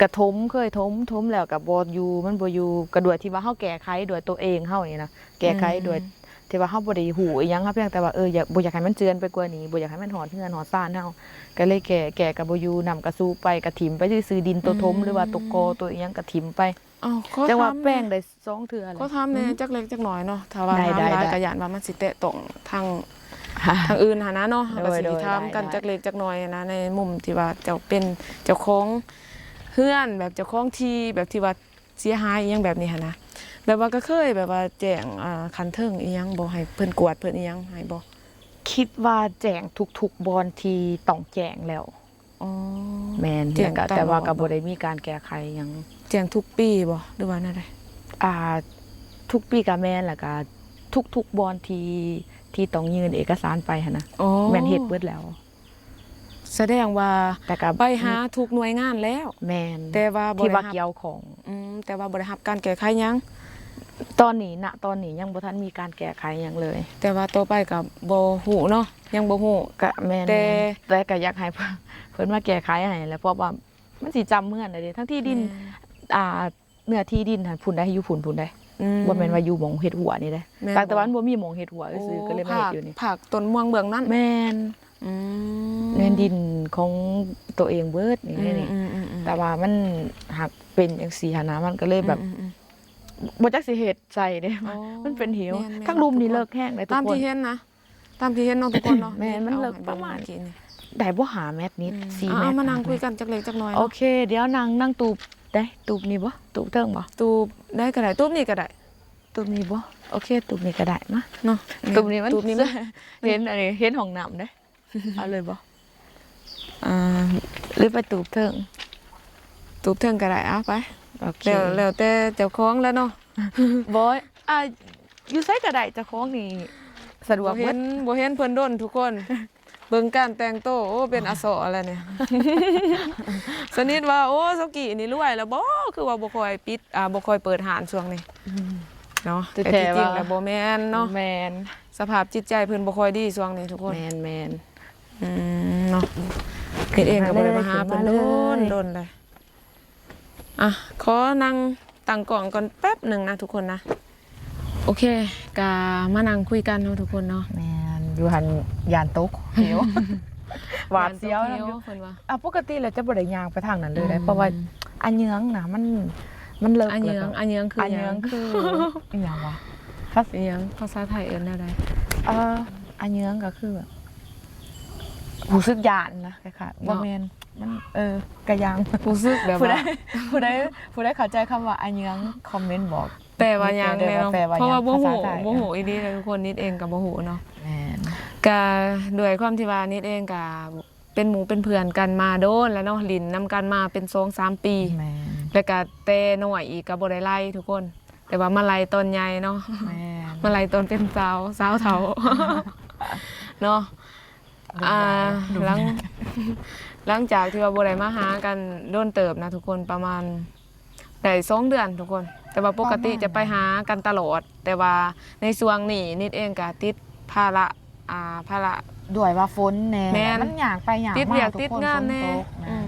ກະຖົມ ເຄີຍຖົມ ຖົມແລ້ວກໍບໍ່ຢູ່ ມັນບໍ່ຢູ່ ກໍດ້ວຍທີ່ວ່າເຮົາແກ້ໄຂດ້ວຍໂຕເອງເຮົານີ້ນະ ແກ້ໄຂດ້ວຍ ອືມ ທີ່ວ່າເຮົາບໍ່ໄດ້ຮູ້ອີ່ຫຍັງ ເຮົາພຽງແຕ່ວ່າ ເອີ ຢາກ ບໍ່ຢາກໃຫ້ມັນເຈື່ອນໄປກວ່ານີ້ ບໍ່ຢາກໃຫ້ມັນຮອດເຮືອນຮອດຊານເຮົາ ກໍເລີຍແກ້ ແກ້ກໍບໍ່ຢູ່ ນ້ຳກໍສູບໄປ ກໍຖິ້ມໄປຊື່ໆ ດິນໂຕຖົມ ອືມ ຫຼືວ່າໂຕກໍໂຕອີ່ຫຍັງກໍຖິ້ມໄປ. ເອົ້າ ຂໍຖາມ ແຕ່ວ່າແປງໄດ້ສອງເທື່ອແລ້ວ. ຂໍຖາມແດ່ ອືມ ຈັກເລັກຈັກນ້ອຍເນາະ ຖ້າວ່າ ໄດ້ ຖາມຫຼາຍ ໄດ້ ກໍຢ້ານວ່າມັນຊິແຕະຕ້ອງທາງ ໂດຍ ທາງອື່ນຫັ້ນນະເນາະ ເຮົາກໍຊິ ໂດຍ ຖາມກັນ ໂດຍ ໄດ້ ຈັກເລັກຈັກນ້ອຍຫັ້ນນະ ໃນມຸມທີ່ວ່າເຈົ້າເປັນເຈົ້າຂອງເຮືອນ ແບບເຈົ້າຂອງທີ່ ແບບທີ່ວ່າ ເສຍຫາຍອີ່ຫຍັງແບບນີ້ຫັ້ນນະ ແບບວ່າກໍເຄີຍແບບວ່າແຈ້ງ ອ່າ ຂັ້ນເທິງອີ່ຫຍັງບໍ່ ໃຫ້ເພິ່ນກວດເພິ່ນອີ່ຫຍັງໃຫ້ບໍ່? ຄິດວ່າແຈ້ງທຸກໆບ່ອນທີ່ຕ້ອງແຈ້ງແລ້ວ. ອໍ ແມ່ນ ແລ້ວກໍ ແຕ່ວ່າກໍບໍ່ໄດ້ມີການແກ້ໄຂຫຍັງ. ແຈ້ງທຸກປີບໍ່ ຫຼືວ່າແນວໃດ? ອ່າ ທຸກປີກໍແມ່ນ ແລ້ວກໍທຸກໆບ່ອນທີ່ ທີ່ຕ້ອງຍື່ນເອກະສານໄປຫັ້ນນະ ແມ່ນເຮັດເບິດແລ້ວ. ສະແດງວ່າ ແຕ່ກໍໄປຫາທຸກໜ່ວຍງານແລ້ວ. ແມ່ນ ແຕ່ວ່າບໍ່ໄດ້ຮັບ ທີ່ວ່າກ່ຽວຂ້ອງ. ອືມ ແຕ່ວ່າບໍ່ໄດ້ຮັບການແກ້ໄຂຫຍັງ. ຕອນນີ້ ນະຕອນນີ້ຍັງບໍ່ທັນມີການແກ້ໄຂຫຍັງເລີຍ ແຕ່ວ່າຕໍ່ໄປກໍບໍ່ຮູ້ເນາະ ຍັງບໍ່ຮູ້. ກະແມ່ນ ແຕ່ ແຕ່ກໍຢາກໃຫ້ ເພິ່ນ ເພິ່ນມາແກ້ໄຂໃຫ້ແຫຼະ ເພາະວ່າມັນຊິຈຳເຮືອນໄດ້ເດ້ ທັງທີ່ດິນ ແມ່ນ ອ່າ ເນື້ອທີ່ດິນຫັ້ນພຸ້ນໃດ ຢູ່ພຸ້ນ ພຸ້ນໃດ. ອືມ ບໍ່ແມ່ນວ່າຢູ່ໝ່ອງເຮັດຫົວນີ້ເດ້ ແມ່ນ ຕ່າງແຕ່ວ່າມັນບໍ່ມີໝ່ອງເຮັດຫົວຊື່ໆ ກໍເລີຍມາເຮັດຢູ່ນີ້ ພາກຕົ້ນມ່ວງເບື້ອງນັ້ນ. ແມ່ນ ອືມ ແມ່ນດິນຂອງໂຕເອງເບິດນີ້ ອືມ ນີ້ ອືມ ອືມ ອືມ ແຕ່ວ່າມັນຫາກເປັນຈັ່ງຊີ້ຫັ້ນນະ ມັນກໍເລີຍແບບ ອືມ ອືມ ອືມ ບໍ່ຈັກຊິເຮັດໃສ່ເດ້. ອໍ ມັນເປັນເຫວ ແມ່ນໆ ທາງລຸ່ມນີ້ເລິກແຮງເດ້ ທຸກຄົນ ຕາມທີ່ເຫັນນະ ຕາມທີ່ເຫັນເນາະ ທຸກຄົນເນາະ. ແມ່ນ ມັນເລິກປະມານ ໄດ້ບໍ່ ຫ້າແມັດນີ້ ອືມ ສີ່ແມັດ. ເອົາ ມານັ່ງຄຸຍກັນຈັກເລັກຈັກນ້ອຍ ໂອເຄ. ດຽວນັ່ງ ນັ່ງຕູບໃດ ຕູບນີ້ບໍ່ ຕູບເທິງບໍ່? ຕູບໃດກໍໄດ້ ຕູບນີ້ກໍໄດ້ ຕູບນີ້ບໍ່? ໂອເຄ ຕູບນີ້ກໍໄດ້ ມາເນາະ. ຕູບນີ້ມັນ ຕູບນີ້ມັນ ເຫັນອັນນີ້ ເຫັນຫ້ອງນ້ຳເດ້. ເອົາເລີຍບໍ່? ອ່າ ຫຼືໄປຕູບເທິງ? ຕູບເທິງກໍໄດ້ ເອົາໄປ. ໂອເຄ ແລ້ວ ແລ້ວແຕ່ເຈົ້າຂອງແລ້ວເນາະ. ບໍ່ ອ່າ ຢູ່ໃສກໍໄດ້ ເຈົ້າຂອງນີ້ ສະດວກເບິດ ບໍ່ເຫັນ ບໍ່ເຫັນເພິ່ນດົນທຸກຄົນ. ເບິ່ງການແຕ່ງໂຕ ໂອ້ ເປັນອາເຊາະແລ້ວນີ້. ສະນິດວ່າ ໂອ້ ສາວກີ້ນີ້ລວຍແລ້ວບໍ? ຄືວ່າບໍ່ຄ່ອຍປິດ ອ່າ ບໍ່ຄ່ອຍເປີດຮ້ານຊ່ວງນີ້ ອືມ ເນາະ. ແຕ່ທີ່ຈິງແລ້ວບໍ່ແມ່ນເນາະ. ແມ່ນ ສະພາບຈິດໃຈເພິ່ນບໍ່ຄ່ອຍດີຊ່ວງນີ້ທຸກຄົນ. ແມ່ນໆ ອືມ ເນາະ. ເຮັດເອງກໍບໍ່ໄດ້ມາຫາເພິ່ນດົນ ມາເລີຍ ດົນແລ້ວ. ອ່ະ ຂໍນັ່ງຕັ້ງກ້ອງກ່ອນແປັບໜຶ່ງນະທຸກຄົນນະ. ໂອເຄ ກະມານັ່ງຄຸຍກັນເນາະທຸກຄົນເນາະ. ແມ່ນ ຢູ່ຫັ້ນຢ້ານຕົກເຫວ ຫວາດສຽວນຳຢູ່ ເພິ່ນວ່າ. ອ່ະ ປົກກະຕິແລ້ວຈະບໍ່ໄດ້ຍ່າງໄປທາງນັ້ນເລີຍເດ້ ອືມ ເພາະວ່າອາເຍືອງນະ ມັນ ມັນເລິກ. ອາເຍືອງ ອາເຍືອງຄືຫຍັງ? ອາເຍືອງຄືອີ່ຫຍັງວະ? ພາສາ ອີ່ຫຍັງ? ພາສາໄທເອີ້ນແນວໃດ? ເອີ ອາເຍືອງກໍຄືແບບ ຮູ້ສຶກຢ້ານນະ ຄ້າຍໆ ບໍ່ແມ່ນ ມັນ ເອີ ກະຢ່າງ ຮູ້ສຶກແບບວ່າ ຜູ້ໃດ ຜູ້ໃດ ຜູ້ໃດເຂົ້າໃຈຄຳວ່າອາເຍືອງ ຄອມເມັນບອກ ແປວ່າຫຍັງແນ່ເນາະ? ເພາະວ່າບໍ່ຮູ້ ບໍ່ຮູ້ອີ່ຫຼີນະທຸກຄົນ ນິດເອງກໍບໍ່ຮູ້ເນາະ. ແມ່ນ ກະດ້ວຍຄວາມທີ່ວ່ານິດເອງກະເປັນໝູ່ເປັນເພື່ອນກັນມາດົນແລ້ວເນາະ ຫຼິ້ນນຳກັນມາເປັນສອງສາມປີ. ແມ່ນ ແລ້ວກະແຕ່ນ້ອຍອີກກໍບໍ່ໄດ້ໄລ່ທຸກຄົນ ແຕ່ວ່າມາໄລ່ຕອນໃຫຍ່ເນາະ. ແມ່ນ ມາໄລ່ຕອນເປັນສາວ ສາວເຖົ້າເນາະ. ອ່າ ຫຼັງ ຫຼັງຈາກທີ່ວ່າບໍ່ໄດ້ມາຫາກັນດົນເຕີບນະທຸກຄົນ ປະມານໄດ້ສອງເດືອນທຸກຄົນ ແຕ່ວ່າປົກກະຕິຈະໄປຫາກັນຕະຫຼອດ ແຕ່ວ່າໃນຊ່ວງນີ້ນິດເອງກະຕິດພາລະ ອ່າ ພາລະ ດ້ວຍວ່າຝົນແນ່ ແມ່ນ ມັນຍາກໄປຍາກມາ ຕິດວຽກຕິດງານແນ່ ຝົນຕົກ ອືມ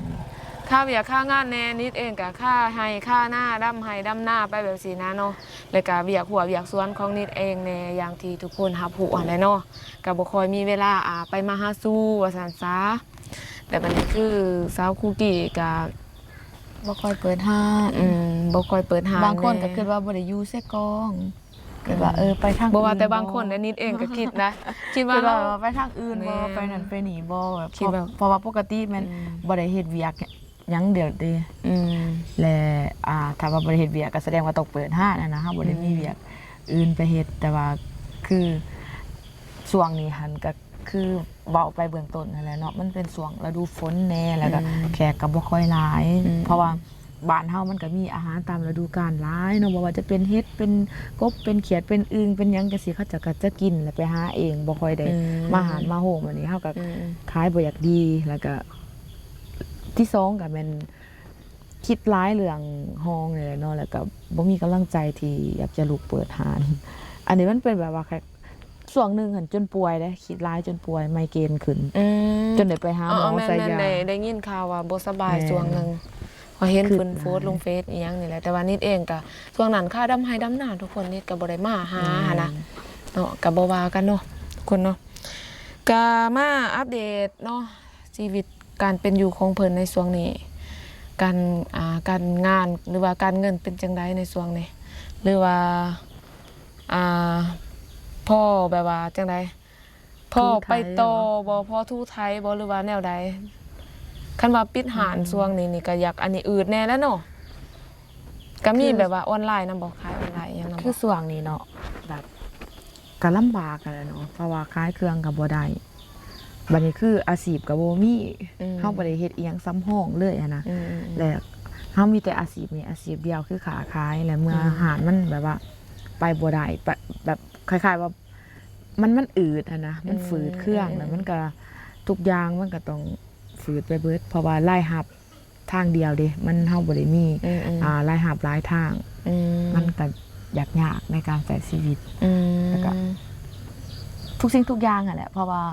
ຄາວຽກຄາງານແນ່. ນິດເອງກະຄາໄຮ່ຄານາ ດຳໄຮ່ດຳນາໄປແບບຊີ້ນະເນາະ ແລ້ວກະວຽກຮົ້ວວຽກສວນຂອງນິດເອງແນ່ ຢ່າງທີ່ທຸກຄົນຮັບຮູ້ຫັ້ນແຫຼະເນາະ. ກໍບໍ່ຄ່ອຍມີເວລາ ອ່າ ໄປມາຫາສູ່ວ່າຊັ້ນຊະ. ແຕ່ບາດນີ້ຄືສາວຄູກີ້ກໍບໍ່ຄ່ອຍເປີດຮ້ານ ອືມ ບໍ່ຄ່ອຍເປີດຮ້ານ ບາງຄົນກໍຄິດວ່າບໍ່ໄດ້ຢູ່ເຊກອງ ແມ່ນ ຄິດວ່າ ເອີ ໄປທາງອື່ນ ບໍ່ວ່າແຕ່ບາງຄົນ ແຕ່ນິດເອງກໍຄິດນະ ຄິດວ່າ ຄິດວ່າໄປທາງອື່ນບໍ່ ແມ່ນ ໄປນັ້ນໄປນີ້ບໍ່ ແບບ ຄິດວ່າ ເພາະ ເພາະວ່າປົກກະຕິແມ່ນ ອືມ ບໍ່ໄດ້ເຮັດວຽກ ຫຍັງດຽວເດ ອືມ ແລະ ອ່າ ຖ້າວ່າບໍ່ໄດ້ເຮັດວຽກກໍສະແດງວ່າຕ້ອງເປີດຮ້ານຫັ້ນນະ ເຮົາບໍ່ໄດ້ ອືມ ມີວຽກອື່ນໄປເຮັດ. ແຕ່ວ່າຄືຊ່ວງນີ້ຫັ້ນກໍຄືເວົ້າໄປເບື້ອງຕົ້ນຫັ້ນແຫຼະເນາະ ມັນເປັນຊ່ວງລະດູຝົນແດ່ ແລ້ວກໍ ອືມ ແຂກກໍບໍ່ຄ່ອຍຫຼາຍ ອືມ ເພາະວ່າບ້ານເຮົາມັນກໍມີອາຫານຕາມລະດູການຫຼາຍເນາະ ບໍ່ວ່າຈະເປັນເຫັດ ເປັນກົບ ເປັນຂຽດ ເປັນອຶ່ງ ເປັນຫຍັງຈັ່ງຊີ້ ເຂົາເຈົ້າກໍຈະກິນ ແລ້ວໄປຫາເອງ ບໍ່ຄ່ອຍໄດ້ ອືມ ມາຮ້ານມາໂຮມ. ອັນນີ້ເຮົາກໍ ອືມ ຂາຍບໍ່ຢາກດີ ແລ້ວກໍ ທີ່ສອງກໍແມ່ນຄິດຫຼາຍເລື່ອງຮອງນີ້ແຫຼະເນາະ ແລ້ວກໍບໍ່ມີກຳລັງໃຈທີ່ຢາກຈະລຸກເປີດຮ້ານ. ອັນນີ້ມັນເປັນແບບວ່າ ຊ່ວງໜຶ່ງຫັ້ນຈົນປ່ວຍເດ້ ຄິດຫຼາຍຈົນປ່ວຍ ໄມເກຣນຂຶ້ນ ອືມ ຈົນໄດ້ໄປຫາໝໍ ໃສ່ຢາ. ອໍ ແມ່ນໆ ໄດ້ ໄດ້ຍິນຂ່າວວ່າບໍ່ສະບາຍ ແມ່ນ ຊ່ວງໜຶ່ງ ເພາະເຫັນເພິ່ນໂພສລົງເຟສອີ່ຫຍັງນີ້ແຫຼະ ແຕ່ວ່ານິດເອງກໍຊ່ວງນັ້ນຄາດຳໄຮ່ດຳນາທຸກຄົນ ນິດກໍບໍ່ໄດ້ມາຫາຫັ້ນນະ ແມ່ນ ເນາະ ກໍບໍ່ວ່າກັນເນາະ ທຸກຄົນເນາະ. ກໍມາອັບເດດເນາະ ຊີວິດການເປັນຢູ່ຂອງເພິ່ນໃນຊ່ວງນີ້ ການ ອ່າ ການງານ ຫຼືວ່າການເງິນເປັນຈັ່ງໃດໃນຊ່ວງນີ້ ຫຼືວ່າ ອ່າ ພໍແບບວ່າຈັ່ງໃດ ພໍໄປຕໍ່ບໍ່ ພໍຖູໄຖບໍ່ ຫຼືວ່າແນວໃດ? ຄັນວ່າປິດຮ້ານ ອືມ ຊ່ວງນີ້ນີ້ກໍຢາກອັນນີ້ອຶດແດ່ແຫຼະເນາະ ກໍມີ ຄື ແບບວ່າອອນລາຍນຳບໍ່ ຂາຍອອນລາຍອີ່ຫຍັງນຳບໍ່? ຄືຊ່ວງນີ້ເນາະ ແບບ ກໍລຳບາກຫັ້ນແຫຼະເນາະ ເພາະວ່າຂາຍເຄື່ອງກໍບໍ່ໄດ້ ບັດນີ້ຄືອາຊີບກໍບໍ່ມີ ອືມ ເຮົາບໍ່ໄດ້ເຮັດອີ່ຫຍັງສຳຮອງເລີຍຫັ້ນນະ ອືມໆໆ ແລະ ເຮົາມີແຕ່ອາຊີບນີ້ອາຊີບດຽວ ຄືຄ້າຂາຍ ແລະ ເມື່ອ ອືມ ຮ້ານມັນແບບວ່າໄປບໍ່ໄດ້ ແບບ ແບບຄ້າຍໆວ່າ ມັນ ມັນອືດຫັ້ນນະ ມັນ ອືມ ຝືດເຄື່ອງ ອືມໆໆ ແລ້ວມັນກໍ ທຸກຢ່າງມັນກໍຕ້ອງຝືດໄປເບິດ ເພາະວ່າລາຍຮັບ ທາງດຽວເດ້ ມັນ ເຮົາບໍ່ໄດ້ມີ ອືມໆ ອ່າ ລາຍຮັບຫຼາຍທາງ ອືມ ມັນກໍຍາກໆໃນການໃຊ້ຊີວິດ ອືມ ແລ້ວກໍທຸກສິ່ງທຸກຢ່າງຫັ້ນແຫຼະ ເພາະວ່າ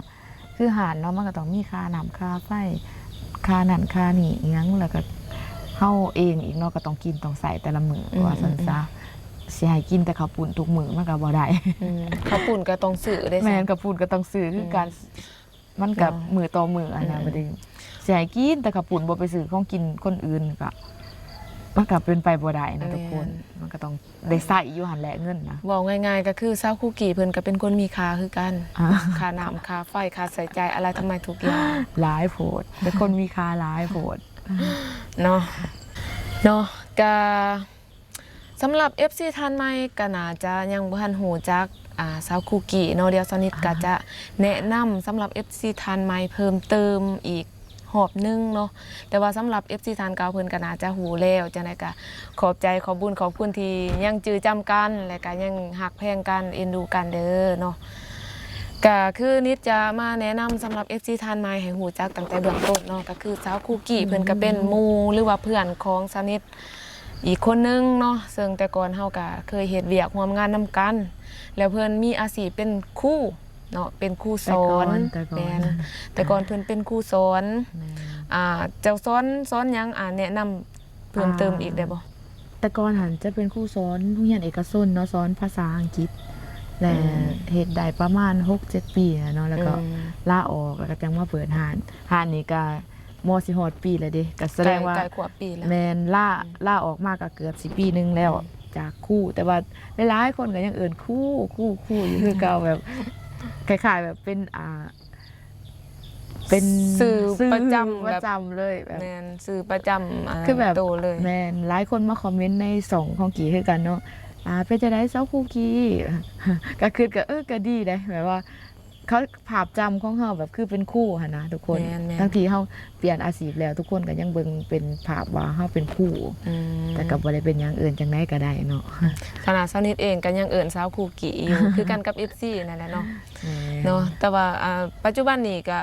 ຄືຮ້ານເນາະ ມັນກໍຕ້ອງມີຄ່ານ້ຳຄ່າໄຟ ຄ່ານັ້ນຄ່ານີ້ອີ່ຫຍັງ ແລ້ວກໍເຮົາເອງອີກເນາະ ກໍຕ້ອງກິນຕ້ອງໃຊ້ແຕ່ລະມື້ ອືມ ວ່າຊັ້ນຊະ ອືມ ຊິໃຫ້ກິນແຕ່ເຂົ້າປຸ້ນທຸກມື້ມັນກໍບໍ່ໄດ້ ອືມ ເຂົ້າປຸ້ນກໍຕ້ອງຊື້ເດ້ ແມ່ນ ເຂົ້າປຸ້ນກໍຕ້ອງຊື້ຄືກັນ ອືມ ມັນກໍ ເນາະ ມື້ຕໍ່ມື້ຫັ້ນນະ ອືມ ບັດນີ້ຊິໃຫ້ກິນແຕ່ເຂົ້າປຸ້ນ ບໍ່ໄປຊື້ຂອງກິນຄົນອື່ນກໍ ມັນກໍເປັນໄປບໍ່ໄດ້ນະ ແມ່ນ ທຸກຄົນ ມັນກໍຕ້ອງໄດ້ໃຊ້ຢູ່ຫັ້ນແຫຼະເງິນນະ. ເວົ້າງ່າຍໆກໍຄືຊາວຄູກີ້ເພິ່ນກໍເປັນຄົນມີຄ່າຄືກັນ ອ່າ ຄ່ານ້ຳຄ່າໄຟ ຄ່າໃຊ້ຈ່າຍອາໄລທຳໄມທຸກຢ່າງ ຫຼາຍໂພດ ເປັນຄົນມີຄ່າຫຼາຍໂພດ ເນາະ ເນາະ ກະ ສຳລັບເອັຟຊີທ່ານໃໝ່ກໍໜ້າຈະຍັງບໍ່ທັນຮູ້ຈັກ ອ່າ ສາວຄູກີ້ເນາະ ດຽວສາວນິດກໍຈະແນະນຳສຳລັບເອັຟຊີທ່ານໃໝ່ເພີ່ມເຕີມອີກຮອບໜຶ່ງເນາະ ແຕ່ວ່າສຳລັບເອັຟຊີທ່ານເກົ່າເພິ່ນກໍໜ້າຈະຮູ້ແລ້ວ. ຈັ່ງໃດກໍຂອບໃຈຂອບບຸນຂອບຄຸນທີ່ຍັງຈື່ຈຳກັນ ແລະກໍຍັງຮັກແພງກັນເອັນດູກັນເດີເນາະ. ກະຄືນິດຈະມາແນະນຳສຳລັບເອັຟຊີທ່ານໃໝ່ໃຫ້ຮູ້ຈັກຕັ້ງແຕ່ເບື້ອງຕົ້ນເນາະ ກະຄືສາວຄຸກກີ້ ເພິ່ນກະເປັນໝູ່ ຫຼືວ່າເພື່ອນຂອງສາວນິດອີກຄົນໜຶ່ງເນາະ ເຊິ່ງແຕ່ກ່ອນເຮົາກະເຄີຍເຮັດວຽກຮ່ວມງານນຳກັນ ແລ້ວເພິ່ນມີອາຊີບເປັນຄູເນາະ ເປັນຄູສອນ ແຕ່ກ່ອນ ແຕ່ກ່ອນ ແມ່ນ ແຕ່ກ່ອນເພິ່ນເປັນຄູສອນ ແມ່ນ ອ່າ ເຈົ້າສອນ ສອນຫຍັງ ອ່າ ແນະນຳເພີ່ມເຕີມອີກໄດ້ບໍ່? ອ່າ ແຕ່ກ່ອນຫັ້ນຈະເປັນຄູສອນໂຮງຮຽນເອກະຊົນເນາະ ສອນພາສາອັງກິດ ແລະ ອືມ ເຮັດໄດ້ປະມານຫົກເຈັດປີແລ້ວເນາະ ແລ້ວກໍ ອືມ ລາອອກ ແລ້ວກໍຈັ່ງມາເປີດຮ້ານ ຮ້ານນີ້ກໍມໍຊິຮອດປີແລ້ວເດ້ ກໍສະແດງວ່າ ໃກ້ ໃກ້ຂວບປີແລ້ວ ແມ່ນ ລາ ອືມ ລາອອກມາກໍເກືອບຊິປີໜຶ່ງແລ້ວ ອືມ ຈາກຄູ ແຕ່ວ່າຫຼາຍໆຄົນກໍຍັງເອີ້ນຄູ ຄູ ຄູຢູ່ຄືເກົ່າ ແບບຄ້າຍໆແບບເປັນ ອ່າ ເປັນຊື່ ຊື່ປະຈຳ ປະຈຳເລີຍ ແບບ ແມ່ນ ຊື່ປະຈຳ ອ່າ ຄືແບບ ໂຕເລີຍ ແມ່ນ ຫຼາຍຄົນມາຄອມເມັນໃນຊ່ອງຂອງກີ້ຄືກັນເນາະ ອ່າ ເປັນຈັ່ງໃດສາວຄູກີ້ ກໍຄິດກໍ ເອີ ກໍດີເດ້ ແບບວ່າເຂົາ ພາບຈຳຂອງເຮົາແບບຄືເປັນຄູຫັ້ນນະທຸກຄົນ ແມ່ນໆ ທັງທີ່ເຮົາປ່ຽນອາຊີບແລ້ວ ທຸກຄົນກໍຍັງເບິ່ງເປັນພາບວ່າເຮົາເປັນຄູ ອືມ ແຕ່ກໍບໍ່ໄດ້ເປັນຫຍັງ ເອີ້ນຈັ່ງໃດກໍໄດ້ເນາະ ຂະໜາດສາວນິດເອງກໍຍັງເອີ້ນສາວຄູກີ້ຢູ່ ຄືກັນກັບເອັຟຊີນັ້ນແຫຼະເນາະ ແມ່ນ ເນາະ ແຕ່ວ່າ ອ່າ ປັດຈຸບັນນີ້ກໍ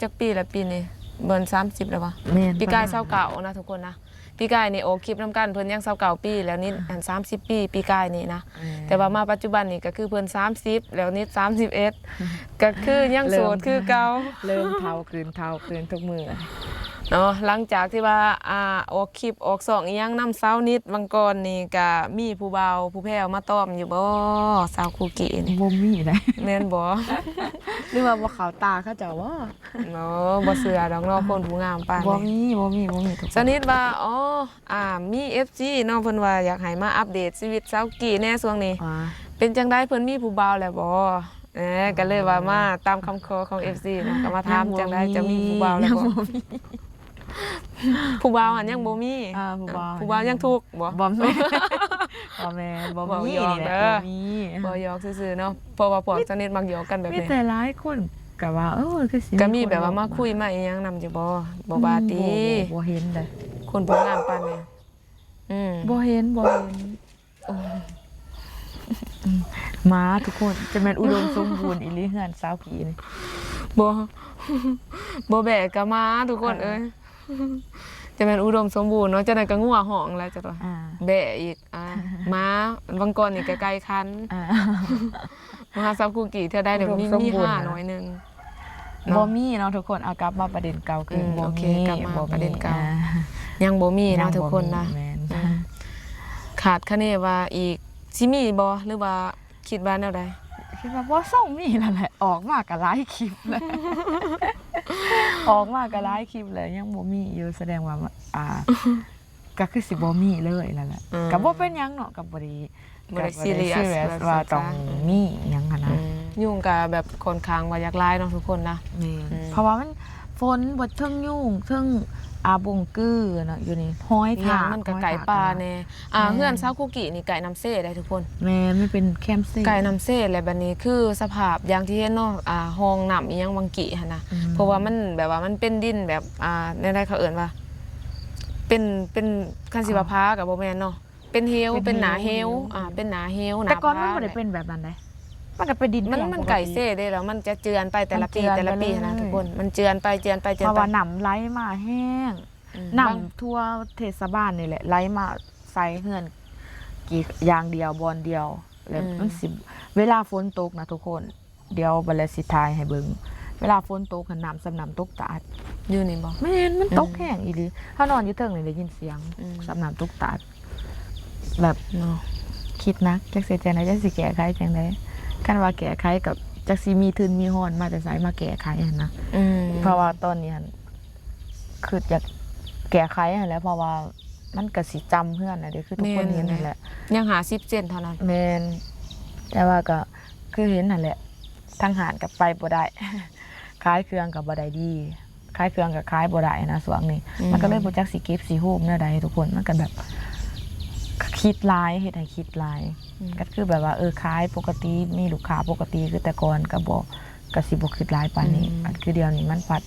ຈັກປີລະ ປີນີ້ ເບິ່ງ ສາມສິບແລ້ວວະ ແມ່ນ ປີກາຍ ປະມານ ຊາວເກົ້ານະທຸກຄົນນະ ປີກາຍນີ້ອອກຄລິບນຳກັນ ເພິ່ນຍັງຊາວເກົ້າປີ ແລ້ວນິດ ອ່າ ອັນ ສາມສິບປີ ປີກາຍນີ້ນະ ແມ່ນ ແຕ່ວ່າມາປັດຈຸບັນນີ້ກໍຄືເພິ່ນສາມສິບ ແລ້ວນິດ ສາມສິບເອັດ ກໍຄືຍັງໂສດຄືເກົ່າ ເລີ່ມເຖົ້າຂຶ້ນ ເຖົ້າຂຶ້ນທຸກມື້ເນາະ ຫຼັງຈາກທີ່ວ່າ ອ່າ ອອກຄລິບອອກຊ່ອງອີ່ຫຍັງນຳສາວນິດຫວ່າງກ່ອນນີ້ ກໍມີຜູ້ບ່າວຜູ້ແພ້ວມາຕ້ອມຢູ່ບໍ່ ສາວຄູກີ້ນີ້? ບໍ່ມີໃດ໋ ແມ່ນບໍ່? ຫຼືວ່າບໍ່ເຂົ້າຕາເຂົາເຈົ້າບໍ່? ໂອ້ ບໍ່ເຊື່ອດອກເນາະ ຄົນຜູ້ງາມປານນີ້ ບໍ່ມີ ບໍ່ມີ ບໍ່ມີທຸກຄົນ ສະນິດວ່າ ອໍ ອ່າ ມີເອັຟຊີເນາະ ເພິ່ນວ່າຢາກໃຫ້ມາອັບເດດຊີວິດສາວກີ້ແດ່ຊ່ວງນີ້ ເປັນຈັ່ງໃດ ເພິ່ນມີຜູ້ບ່າວແລ້ວບໍ່? ເອີ ກໍເລີຍວ່າມາຕາມຄຳຂໍຂອງເອັຟຊີເນາະ ກໍມາຖາມຈັ່ງໃດ ຈະມີຜູ້ບ່າວແລ້ວບໍ່? ຜູ້ບ່າວຫັ້ນຍັງບໍ່ມີ ອ່າ ຜູ້ບ່າວ ຜູ້ບ່າວຍັງທຸກບໍ່? ບໍ່ແມ່ນ ບໍ່ແມ່ນ ບໍ່ມີ ບໍ່ມີ ບໍ່ຢອກຊື່ໆເນາະ ເພາະວ່າພວກສະນິດມັກຢອກກັນແບບນີ້ ມີແຕ່ຫຼາຍຄົນ ກະວ່າ ເອີ ຄືຊິ ກະມີແບບວ່າມາຄຸຍມາອີ່ຫຍັງນຳຢູ່ບໍ່? ບໍ່ວ່າຕິ ອືມ ບໍ່ ບໍ່ເຫັນເດ້ ຄົນຜູ້ງາມປານນີ້ ອືມ ບໍ່ເຫັນ ບໍ່ເຫັນ ໂອ້ຍ ອືມ ໝາທຸກຄົນ ຈະແມ່ນອຸດົມສົມບູນອີ່ຫຼີເຮືອນສາວກີ້ນີ້ ບໍ່ ບໍ່ແບ້ກະໝາທຸກຄົນເອີຍ ເອີ ຈະແມ່ນອຸດົມສົມບູນເນາະ ຈັ່ງໃດກະງົວຮ້ອງແລ້ວ ຈະ ອ່າ ແບ້ອີກ ອ່າ ໝາ ຫວ່າງກ່ອນນີ້ກະໄກ່ຂັນ ອ່າ ມາຫາສາວກູກີ້ເທື່ອໃດ ມີ ມີຫ້າໜ້ອຍໜຶ່ງເນາະ ບໍ່ມີເນາະທຸກຄົນ ເອົາ ກັບມາປະເດັນເກົ່າຄື ອືມ ບໍ່ມີ ໂອເຄ ກັບມາປະເດັນເກົ່າ ຍັງບໍ່ມີເນາະທຸກຄົນນະ ແມ່ນ ອືມ ຄາດຄະເນວ່າອີກ ຊິມີບໍ່ ຫຼືວ່າຄິດວ່າແນວໃດ? ຄິດວ່າບໍ່ສົ່ງມີແລ້ວແຫຼະ ອອກມາກະຫຼາຍຄລິບແລ້ວ ອອກມາກະຫຼາຍຄລິບແລ້ວ ຍັງບໍ່ມີຢູ່ ສະແດງວ່າ ອ່າ ກະຄືຊິບໍ່ມີເລີຍນັ້ນແຫຼະ ອືມ ກະບໍ່ເປັນຫຍັງເນາະ ກະບໍ່ໄດ້ ບໍ່ໄດ້ຊີຣຽສວ່າຕ້ອງມີຫຍັງຫັ້ນນະ ອືມ ຍຸງກະແບບຂ້ອນຂ້າງວ່າຢາກຫຼາຍເນາະທຸກຄົນນະ ແມ່ນ ອືມ ເພາະວ່າມັນຝົນ ເທິງຍຸງ ເທິງ ອ່າ ບົງກືເນາະ ຢູ່ນີ້ ຮອຍທາກ ມັນກະໃກ້ປ່າແດ່ ອ່າ ເຮືອນສາວກູກີ້ນີ້ໃກ້ນ້ຳເຊໄດ໋ທຸກຄົນ ແມ່ນ ມັນເປັນແຄມເຊ ໃກ້ນ້ຳເຊ ແລະບາດນີ້ຄືສະພາບຢ່າງທີ່ເຫັນເນາະ ອ່າ ຮ່ອງນ້ຳອີ່ຫຍັງຫວ່າງກີ້ຫັ້ນນະ ອືມ ເພາະວ່າມັນແບບວ່າມັນເປັນດິນແບບ ອ່າ ແນວໃດເຂົາເອີ້ນວ່າ ເປັນ ເປັນ ຄັນຊິວ່າຜາກະບໍ່ແມ່ນເນາະ ເປັນເຫວ ເປັນໜ້າເຫວ ອ່າ ເປັນໜ້າເຫວ ແຕ່ກ່ອນມັນບໍ່ໄດ້ເປັນແບບນັ້ນເດ້ ມັນກະເປັນດິນ ມັນ ມັນໃກ້ເຊເດ້ ແລ້ວມັນຈະເຈື່ອນໄປແຕ່ລະປີ ແຕ່ລະປີຫັ້ນນະທຸກຄົນ ມັນເຈື່ອນໄປ ເຈື່ອນໄປ ເຈື່ອນໄປ ເພາະວ່ານ້ຳໄຫຼມາແຮງ ອືມ ນ້ຳທົ່ວເທດສະບານນີ້ແຫຼະ ໄຫຼມາໃສ່ເຮືອນກີ້ຢ່າງດຽວ ບ່ອນດຽວ ແລ້ວ ອືມ ມັນຊິ ເວລາຝົນຕົກນະທຸກຄົນ ດຽວບັດແລະຊິຖ່າຍໃຫ້ເບິ່ງ ເວລາຝົນຕົກຫັ້ນ ນ້ຳສ່ຳນ້ຳຕົກຕາດ ຢູ່ນີ້ບໍ່? ແມ່ນ ມັນຕົກ ອືມ ແຮງອີ່ຫຼີ ເຮົານອນຢູ່ເທິງນີ້ໄດ້ຍິນສຽງ ອືມ ສ່ຳນ້ຳຕົກຕາດ ແບບ ເນາະ ຄິດໜັກ ຈັກຊິເຮັດຈັ່ງໃດ ຈັກຊິແກ້ໄຂຈັ່ງໃດ ຄັນວ່າແກ້ໄຂກໍຈັກຊິມີທຶນມີຮອນມາແຕ່ໃສມາແກ້ໄຂຫັ້ນນະ ອືມ ເພາະວ່າຕອນນີ້ຫັ້ນ ຄິດຢາກແກ້ໄຂຫັ້ນແຫຼະ ເພາະວ່າມັນກະຊິຈຳເຮືອນນະເດ້ ຄືທຸກຄົນເຫັນຫັ້ນແຫຼະ ຍັງຫ້າສິບເຊັນເທົ່ານັ້ນ ແມ່ນ ແຕ່ວ່າກໍຄືເຫັນຫັ້ນແຫຼະ ທາງຮ້ານກໍໄປບໍ່ໄດ້ ຂາຍເຄື່ອງກໍບໍ່ໄດ້ດີ ຂາຍເຄື່ອງກໍຂາຍບໍ່ໄດ້ນະຊ່ວງນີ້ ອືມ ມັນກໍເລີຍບໍ່ຈັກຊິເກັບຊິໂຮມແນວໃດທຸກຄົນ ມັນກໍແບບຄິດຫຼາຍ ເຮັດໃຫ້ຄິດຫຼາຍ ອືມ ກໍຄືແບບວ່າ ເອີ ຂາຍປົກກະຕິ ມີລູກຄ້າປົກກະຕິ ຄືແຕ່ກ່ອນກໍບໍ່ ກໍຊິບໍ່ຄິດຫຼາຍປານນີ້ ອືມ ອັນຄືດຽວນີ້ມັນພັດ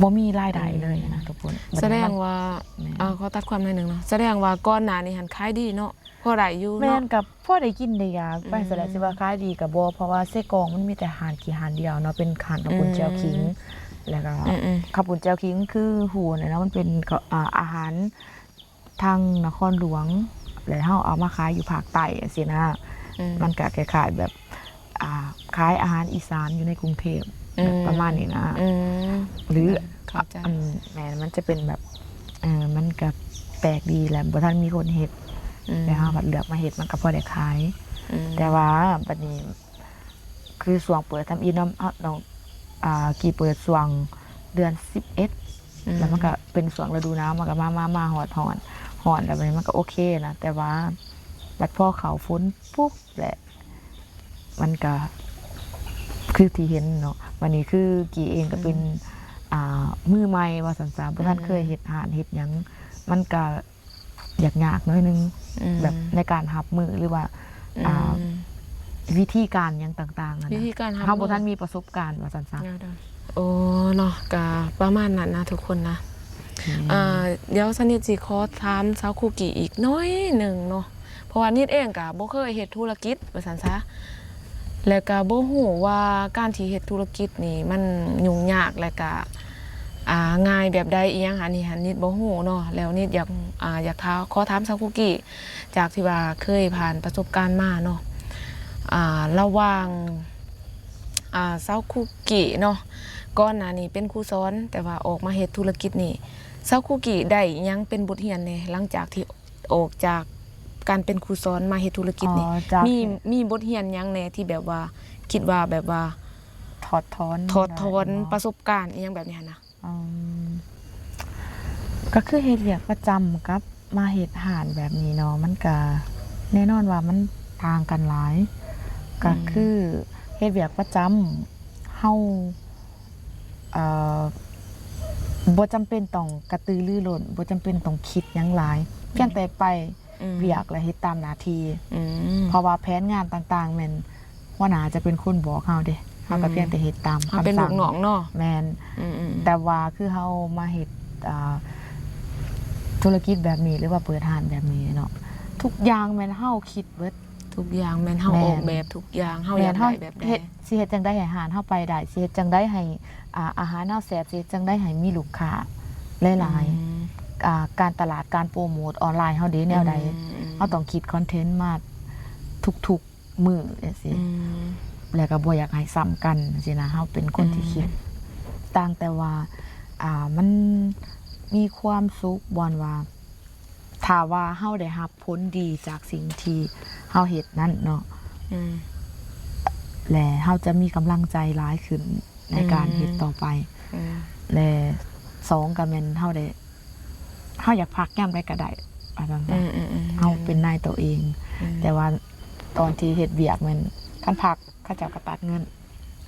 ບໍ່ມີລາຍໄດ້ເລີຍນະ ອືມ ທຸກຄົນ ສະແດງວ່າ ແມ່ນ ເອີ ຂໍຕັດຄວາມໜ້ອຍໜຶ່ງເນາະ ສະແດງວ່າກ່ອນໜ້ານີ້ຫັ້ນຂາຍດີເນາະ ພໍໄດ້ຢູ່ເນາະ ແມ່ນ ກໍພໍໄດ້ກິນໄດ້ຢາກໄປ ອືມ ຊັ້ນແຫຼະ. ຊິວ່າຂາຍດີກໍບໍ່ ເພາະວ່າເຊກອງມັນມີແຕ່ຮ້ານກີ້ຮ້ານດຽວເນາະ ເປັນຮ້ານເຂົ້າປຸ້ນ ອືມ ແຈ່ວຂິງ ແລ້ວກໍ ອືມໆ ເຂົ້າປຸ້ນແຈ່ວຂິງ ຄືຮູ້ແຫຼະເນາະ ມັນເປັນ ອາ ອາຫານທາງນະຄອນຫຼວງ ແລ້ວເຮົາເອົາມາຂາຍຢູ່ພາກໃຕ້ຈັ່ງຊີ້ນະ ອືມ ມັນກໍຄ້າຍໆແບບ ອ່າ ຂາຍອາຫານອີສານຢູ່ໃນກຸງເທບ ອືມ ແບບປະມານນີ້ນະ ອືມ ຫຼື ເຂົ້າໃຈ ອາ ແມ່ນ ມັນຈະເປັນແບບ ເອີ ມັນກະແປກດີແຫຼະ ບໍ່ທັນມີຄົນເຮັດ ອືມ ແລ້ວເຮົາພັດເລືອກມາເຮັດ ມັນກະພໍໄດ້ຂາຍ ອືມ ແຕ່ວ່າບັດນີ້ ຄືຊ່ວງເປີດທຳອິດເນາະ ເຮົາຕ້ອງ ອ່າ ກີ້ເປີດຊ່ວງເດືອນສິບເອັດ ອືມ ແລ້ວມັນກະເປັນຊ່ວງລະດູໜາວ ມັນກະມາ ມາ ມາຮອດຮ້ອນ ຮ້ອນແລ້ວບັດນີ້ມັນກະໂອເຄນະ ແຕ່ວ່າບັດພໍເຂົ້າຝົນປຸບແຫຼະ ມັນກະຄືທີ່ເຫັນເນາະ ບັດນີ້ຄືກີ້ເອງກະເປັນ ອືມ ອ່າ ມືໃໝ່ວ່າຊັ້ນຊະ ບໍ່ທັນ ອືມ ເຄີຍເຮັດຮ້ານເຮັດຫຍັງ ມັນກະ ຍາກໆໜ້ອຍໜຶ່ງ ອືມ ແບບໃນການຮັບມື ຫຼືວ່າ ອືມ ອ່າ ວິທີການຫຍັງຕ່າງໆຫັ້ນນະ ວິທີການຮັບມື ເຮົາບໍ່ທັນມີປະສົບການວ່າຊັ້ນຊະ ໂອ້ ເນາະ ກະປະມານນັ້ນນະທຸກຄົນນະ ອືມ ອ່າ ດຽວສະນິດຊິຂໍຖາມສາວຄຸກກີ້ອີກໜ້ອຍໜຶ່ງເນາະ ເພາະວ່ານິດເອງກະບໍ່ເຄີຍເຮັດທຸລະກິດວ່າຊັ້ນຊະ ແລ້ວກະບໍ່ຮູ້ວ່າການທີ່ເຮັດທຸລະກິດນີ້ມັນຫຍຸ້ງຍາກ ແລ້ວກະ ອ່າ ງ່າຍແບບໃດອີ່ຫຍັງ ອັນນີ້ຫັ້ນນິດບໍ່ຮູ້ເນາະ ແລ້ວນິດຢາກ ອ່າ ຢາກຖາມ ຂໍຖາມສາວຄຸກກີ້ ຈາກທີ່ວ່າເຄີຍຜ່ານປະສົບການມາເນາະ ອ່າ ລະຫວ່າງ ອ່າ ສາວຄຸກກີ້ເນາະ ກ່ອນໜ້ານີ້ເປັນຄູສອນ ແຕ່ວ່າອອກມາເຮັດທຸລະກິດນີ້ ສາວຄຸກກີ້ໄດ້ຫຍັງເປັນບົດຮຽນແດ່ ຫຼັງຈາກທີ່ ອອກຈາກການເປັນຄູສອນມາເຮັດທຸລະກິດນີ້ ມີ ມີບົດຮຽນຫຍັງແດ່ທີ່ແບບວ່າ ຄິດວ່າແບບວ່າ ຖອດຖອນ ຖອດຖອນປະສົບການອີ່ຫຍັງແບບນີ້ຫັ້ນນະ? ອືມ ກໍຄືເຮັດວຽກປະຈຳກັບມາເຮັດຮ້ານແບບນີ້ເນາະ ມັນກະແນ່ນອນວ່າມັນຕ່າງກັນຫຼາຍ ກໍຄືເຮັດວຽກປະຈຳ ເຮົາ ເອີ ບໍ່ຈຳເປັນຕ້ອງກະຕືລືລົ້ນ ບໍ່ຈຳເປັນຕ້ອງຄິດຫຍັງຫຼາຍ ພຽງແຕ່ໄປ ອືມ ວຽກ ແລະ ເຮັດຕາມໜ້າທີ່ ອືມ ເພາະວ່າແຜນງານຕ່າງໆ ແມ່ນຫົວໜ້າຈະເປັນຄົນບອກເຮົາເດ້ ເຮົາກໍພຽງແຕ່ເຮັດຕາມຄຳສັ່ງ ເຮົາເປັນລູກນ້ອງເນາະ ແມ່ນ ອືມໆໆ ແຕ່ວ່າຄືເຮົາມາເຮັດ ອ່າ ທຸລະກິດແບບນີ້ ຫຼືວ່າເປີດຮ້ານແບບນີ້ເນາະ ທຸກຢ່າງແມ່ນເຮົາຄິດເບິດ ທຸກຢ່າງແມ່ນເຮົາ ແມ່ນ ອອກແບບທຸກຢ່າງ ເຮົາ ແມ່ນ ຢາກໄດ້ແບບໃດ ເຮົາເຮັດ ຊິເຮັດຈັ່ງໃດໃຫ້ຮ້ານເຮົາໄປໄດ້ ຊິເຮັດຈັ່ງໃດໃຫ້ ອ່າ ອາຫານເຮົາແຊບ ຊິເຮັດຈັ່ງໃດໃຫ້ມີລູກຄ້າຫຼາຍໆ ອືມ ອ່າ ການຕະຫຼາດ ການໂປຣໂມດອອນລາຍເຮົາເດ້ ແນວໃດ ອືມ ເຮົາຕ້ອງຄິດຄອນເທັນມາທຸກໆມື້ຈັ່ງຊີ້ ອືມ ແລ້ວກໍບໍ່ຢາກໃຫ້ຊ້ຳກັນຈັ່ງຊີ້ນະ ເຮົາເປັນຄົນທີ່ ອືມ ຄິດຕ່າງ ແຕ່ວ່າ ອ່າ ມັນມີຄວາມສຸກບ່ອນວ່າ ຖ້າວ່າເຮົາໄດ້ຮັບ ຜົນດີຈາກສິ່ງທີ່ເຮົາເຮັດນັ້ນເນາະ ອືມ ແລະ ເຮົາຈະມີກຳລັງໃຈຫຼາຍຂຶ້ນໃນການເຮັດ ອືມ ຕໍ່ໄປ ອືມ ແລະ ສອງ ກໍແມ່ນເຮົາໄດ້ ເຮົາຢາກພັກຍາມໃດກໍໄດ້ ວ່າຊັ້ນຊະ ອືມໆໆ ເຮົາເປັນນາຍໂຕເອງ ອືມ ແຕ່ວ່າຕອນທີ່ເຮັດວຽກແມ່ນ ຄັນພັກເຂົາເຈົ້າກໍຕັດເງິນ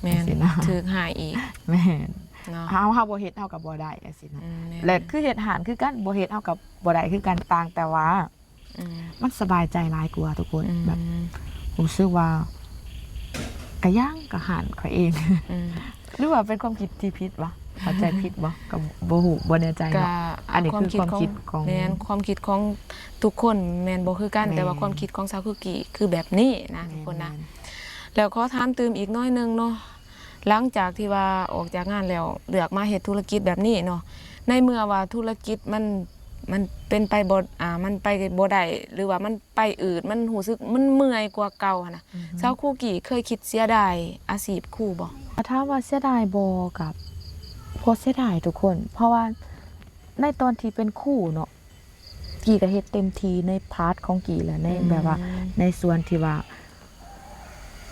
ແມ່ນ ຈັ່ງຊີ້ນະ ຖືກໃຫ້ອີກ ແມ່ນ ເນາະ ເຮົາ ເຮົາບໍ່ເຮັດເຮົາກໍບໍ່ໄດ້ ຈັ່ງຊີ້ນະ ອືມ ແມ່ນ ແລະ ຄືເຮັດຮ້ານຄືກັນ ບໍ່ເຮັດເຮົາກໍບໍ່ໄດ້ຄືກັນ ຕ່າງແຕ່ວ່າ ອືມ ມັນສະບາຍໃຈຫຼາຍກວ່າທຸກຄົນ ອືມ ແບບ ຮູ້ສຶກວ່າ ກະຫຍັງກະຮ້ານຂ້ອຍເອງ ອືມ ຫຼືວ່າເປັນຄວາມຄິດທີ່ຜິດວະ ເຂົ້າໃຈຜິດບໍ່ ກໍບໍ່ຮູ້ ບໍ່ແນ່ໃຈເນາະ ກໍ ອັນນີ້ຄືຄວາມຄິດຂອງ ຄວາມຄິດຂອງ ແມ່ນ ຄວາມຄິດຂອງທຸກຄົນແມ່ນບໍ່ຄືກັນ ແມ່ນ ແຕ່ວ່າຄວາມຄິດຂອງສາວຄຸກກີ້ຄືແບບນີ້ນະ ແມ່ນ ທຸກຄົນນະ ແມ່ນ ແລ້ວຂໍຖາມຕື່ມອີກໜ້ອຍໜຶ່ງເນາະ ຫຼັງຈາກທີ່ວ່າອອກຈາກງານແລ້ວ ເລືອກມາເຮັດທຸລະກິດແບບນີ້ເນາະ ໃນເມື່ອວ່າທຸລະກິດມັນ ມັນເປັນໄປບໍ່ ອ່າ ມັນໄປບໍ່ໄດ້ ຫຼືວ່າມັນໄປອືດ ມັນຮູ້ສຶກມັນເມື່ອຍກວ່າເກົ່າຫັ້ນນະ ອືຮຶ ຊາວຄູກີ້ເຄີຍຄິດເສຍດາຍອາຊີບຄູບໍ່? ຖ້າຖາມວ່າເສຍດາຍບໍ່ ກໍບໍ່ເສຍດາຍທຸກຄົນ ເພາະວ່າໃນຕອນທີ່ເປັນຄູເນາະ ກີ້ກໍເຮັດເຕັມທີ່ໃນພາດຂອງກີ້ແຫຼະ ໃນ ອືມ ແບບວ່າໃນສ່ວນທີ່ວ່າ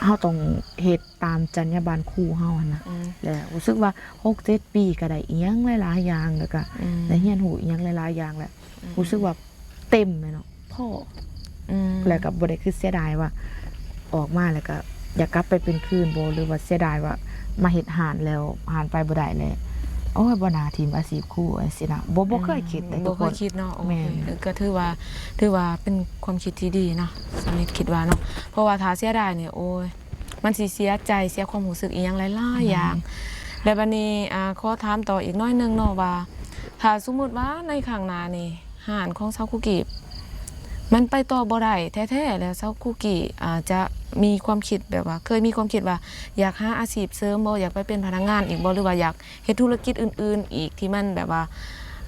ເຮົາຕ້ອງເຮັດຕາມຈັນຍາບັນຄູເຮົາຫັ້ນນະ ອືມ ແລ້ວຮູ້ສຶກວ່າ ຫົກເຈັດ ປີກໍໄດ້ອີ່ຫຍັງຫຼາຍໆຢ່າງ ແລ້ວກໍ ອືມ ໄດ້ຮຽນຮູ້ອີ່ຫຍັງຫຼາຍໆຢ່າງ ແລ້ວ ອືມ ຮູ້ສຶກວ່າເຕັມແຫຼະເນາະ ພໍ ອືມ ແລ້ວກໍບໍ່ໄດ້ຄິດເສຍດາຍວ່າ ອອກມາແລ້ວກໍຢາກກັບໄປເປັນຄືນບໍ່ ຫຼືວ່າເສຍດາຍວ່າມາເຮັດຮ້ານແລ້ວ ຮ້ານໄປບໍ່ໄດ້ແລ້ວ ໂອ້ຍ ບໍ່ໜ້າຖິ້ມອາຊີບຄູ ຈັ່ງຊີ້ນະ ບໍ່ ບໍ່ເຄີຍຄິດເດ້ ອືມ ທຸກຄົນ ບໍ່ເຄີຍຄິດເນາະ ໂອເຄ ແມ່ນ ກໍຖືວ່າ ຖືວ່າເປັນຄວາມຄິດທີ່ດີເນາະ ສາວນິດຄິດວ່າເນາະ ເພາະວ່າຖ້າເສຍດາຍນີ້ ໂອ້ຍ ມັນຊິເສຍໃຈ ເສຍຄວາມຮູ້ສຶກອີ່ຫຍັງຫຼາຍໆຢ່າງ ແມ່ນ ແລ້ວບັດນີ້ ອ່າ ຂໍຖາມຕໍ່ອີກໜ້ອຍໜຶ່ງເນາະວ່າ ຖ້າສົມມຸດວ່າໃນຂ້າງໜ້ານີ້ ຮ້ານຂອງຊາວຄູກີ້ ມັນໄປຕໍ່ບໍ່ໄດ້ແທ້ໆ ແລ້ວຊາວກຸກີ້ອາດຈະມີຄວາມຄິດແບບວ່າ ເຄີຍມີຄວາມຄິດວ່າຢາກຫາອາຊີບເສີມບໍ່? ຢາກໄປເປັນພະນັກງານອີກບໍ່? ຫຼືວ່າຢາກເຮັດທຸລະກິດອື່ນໆອີກ ທີ່ມັນແບບວ່າ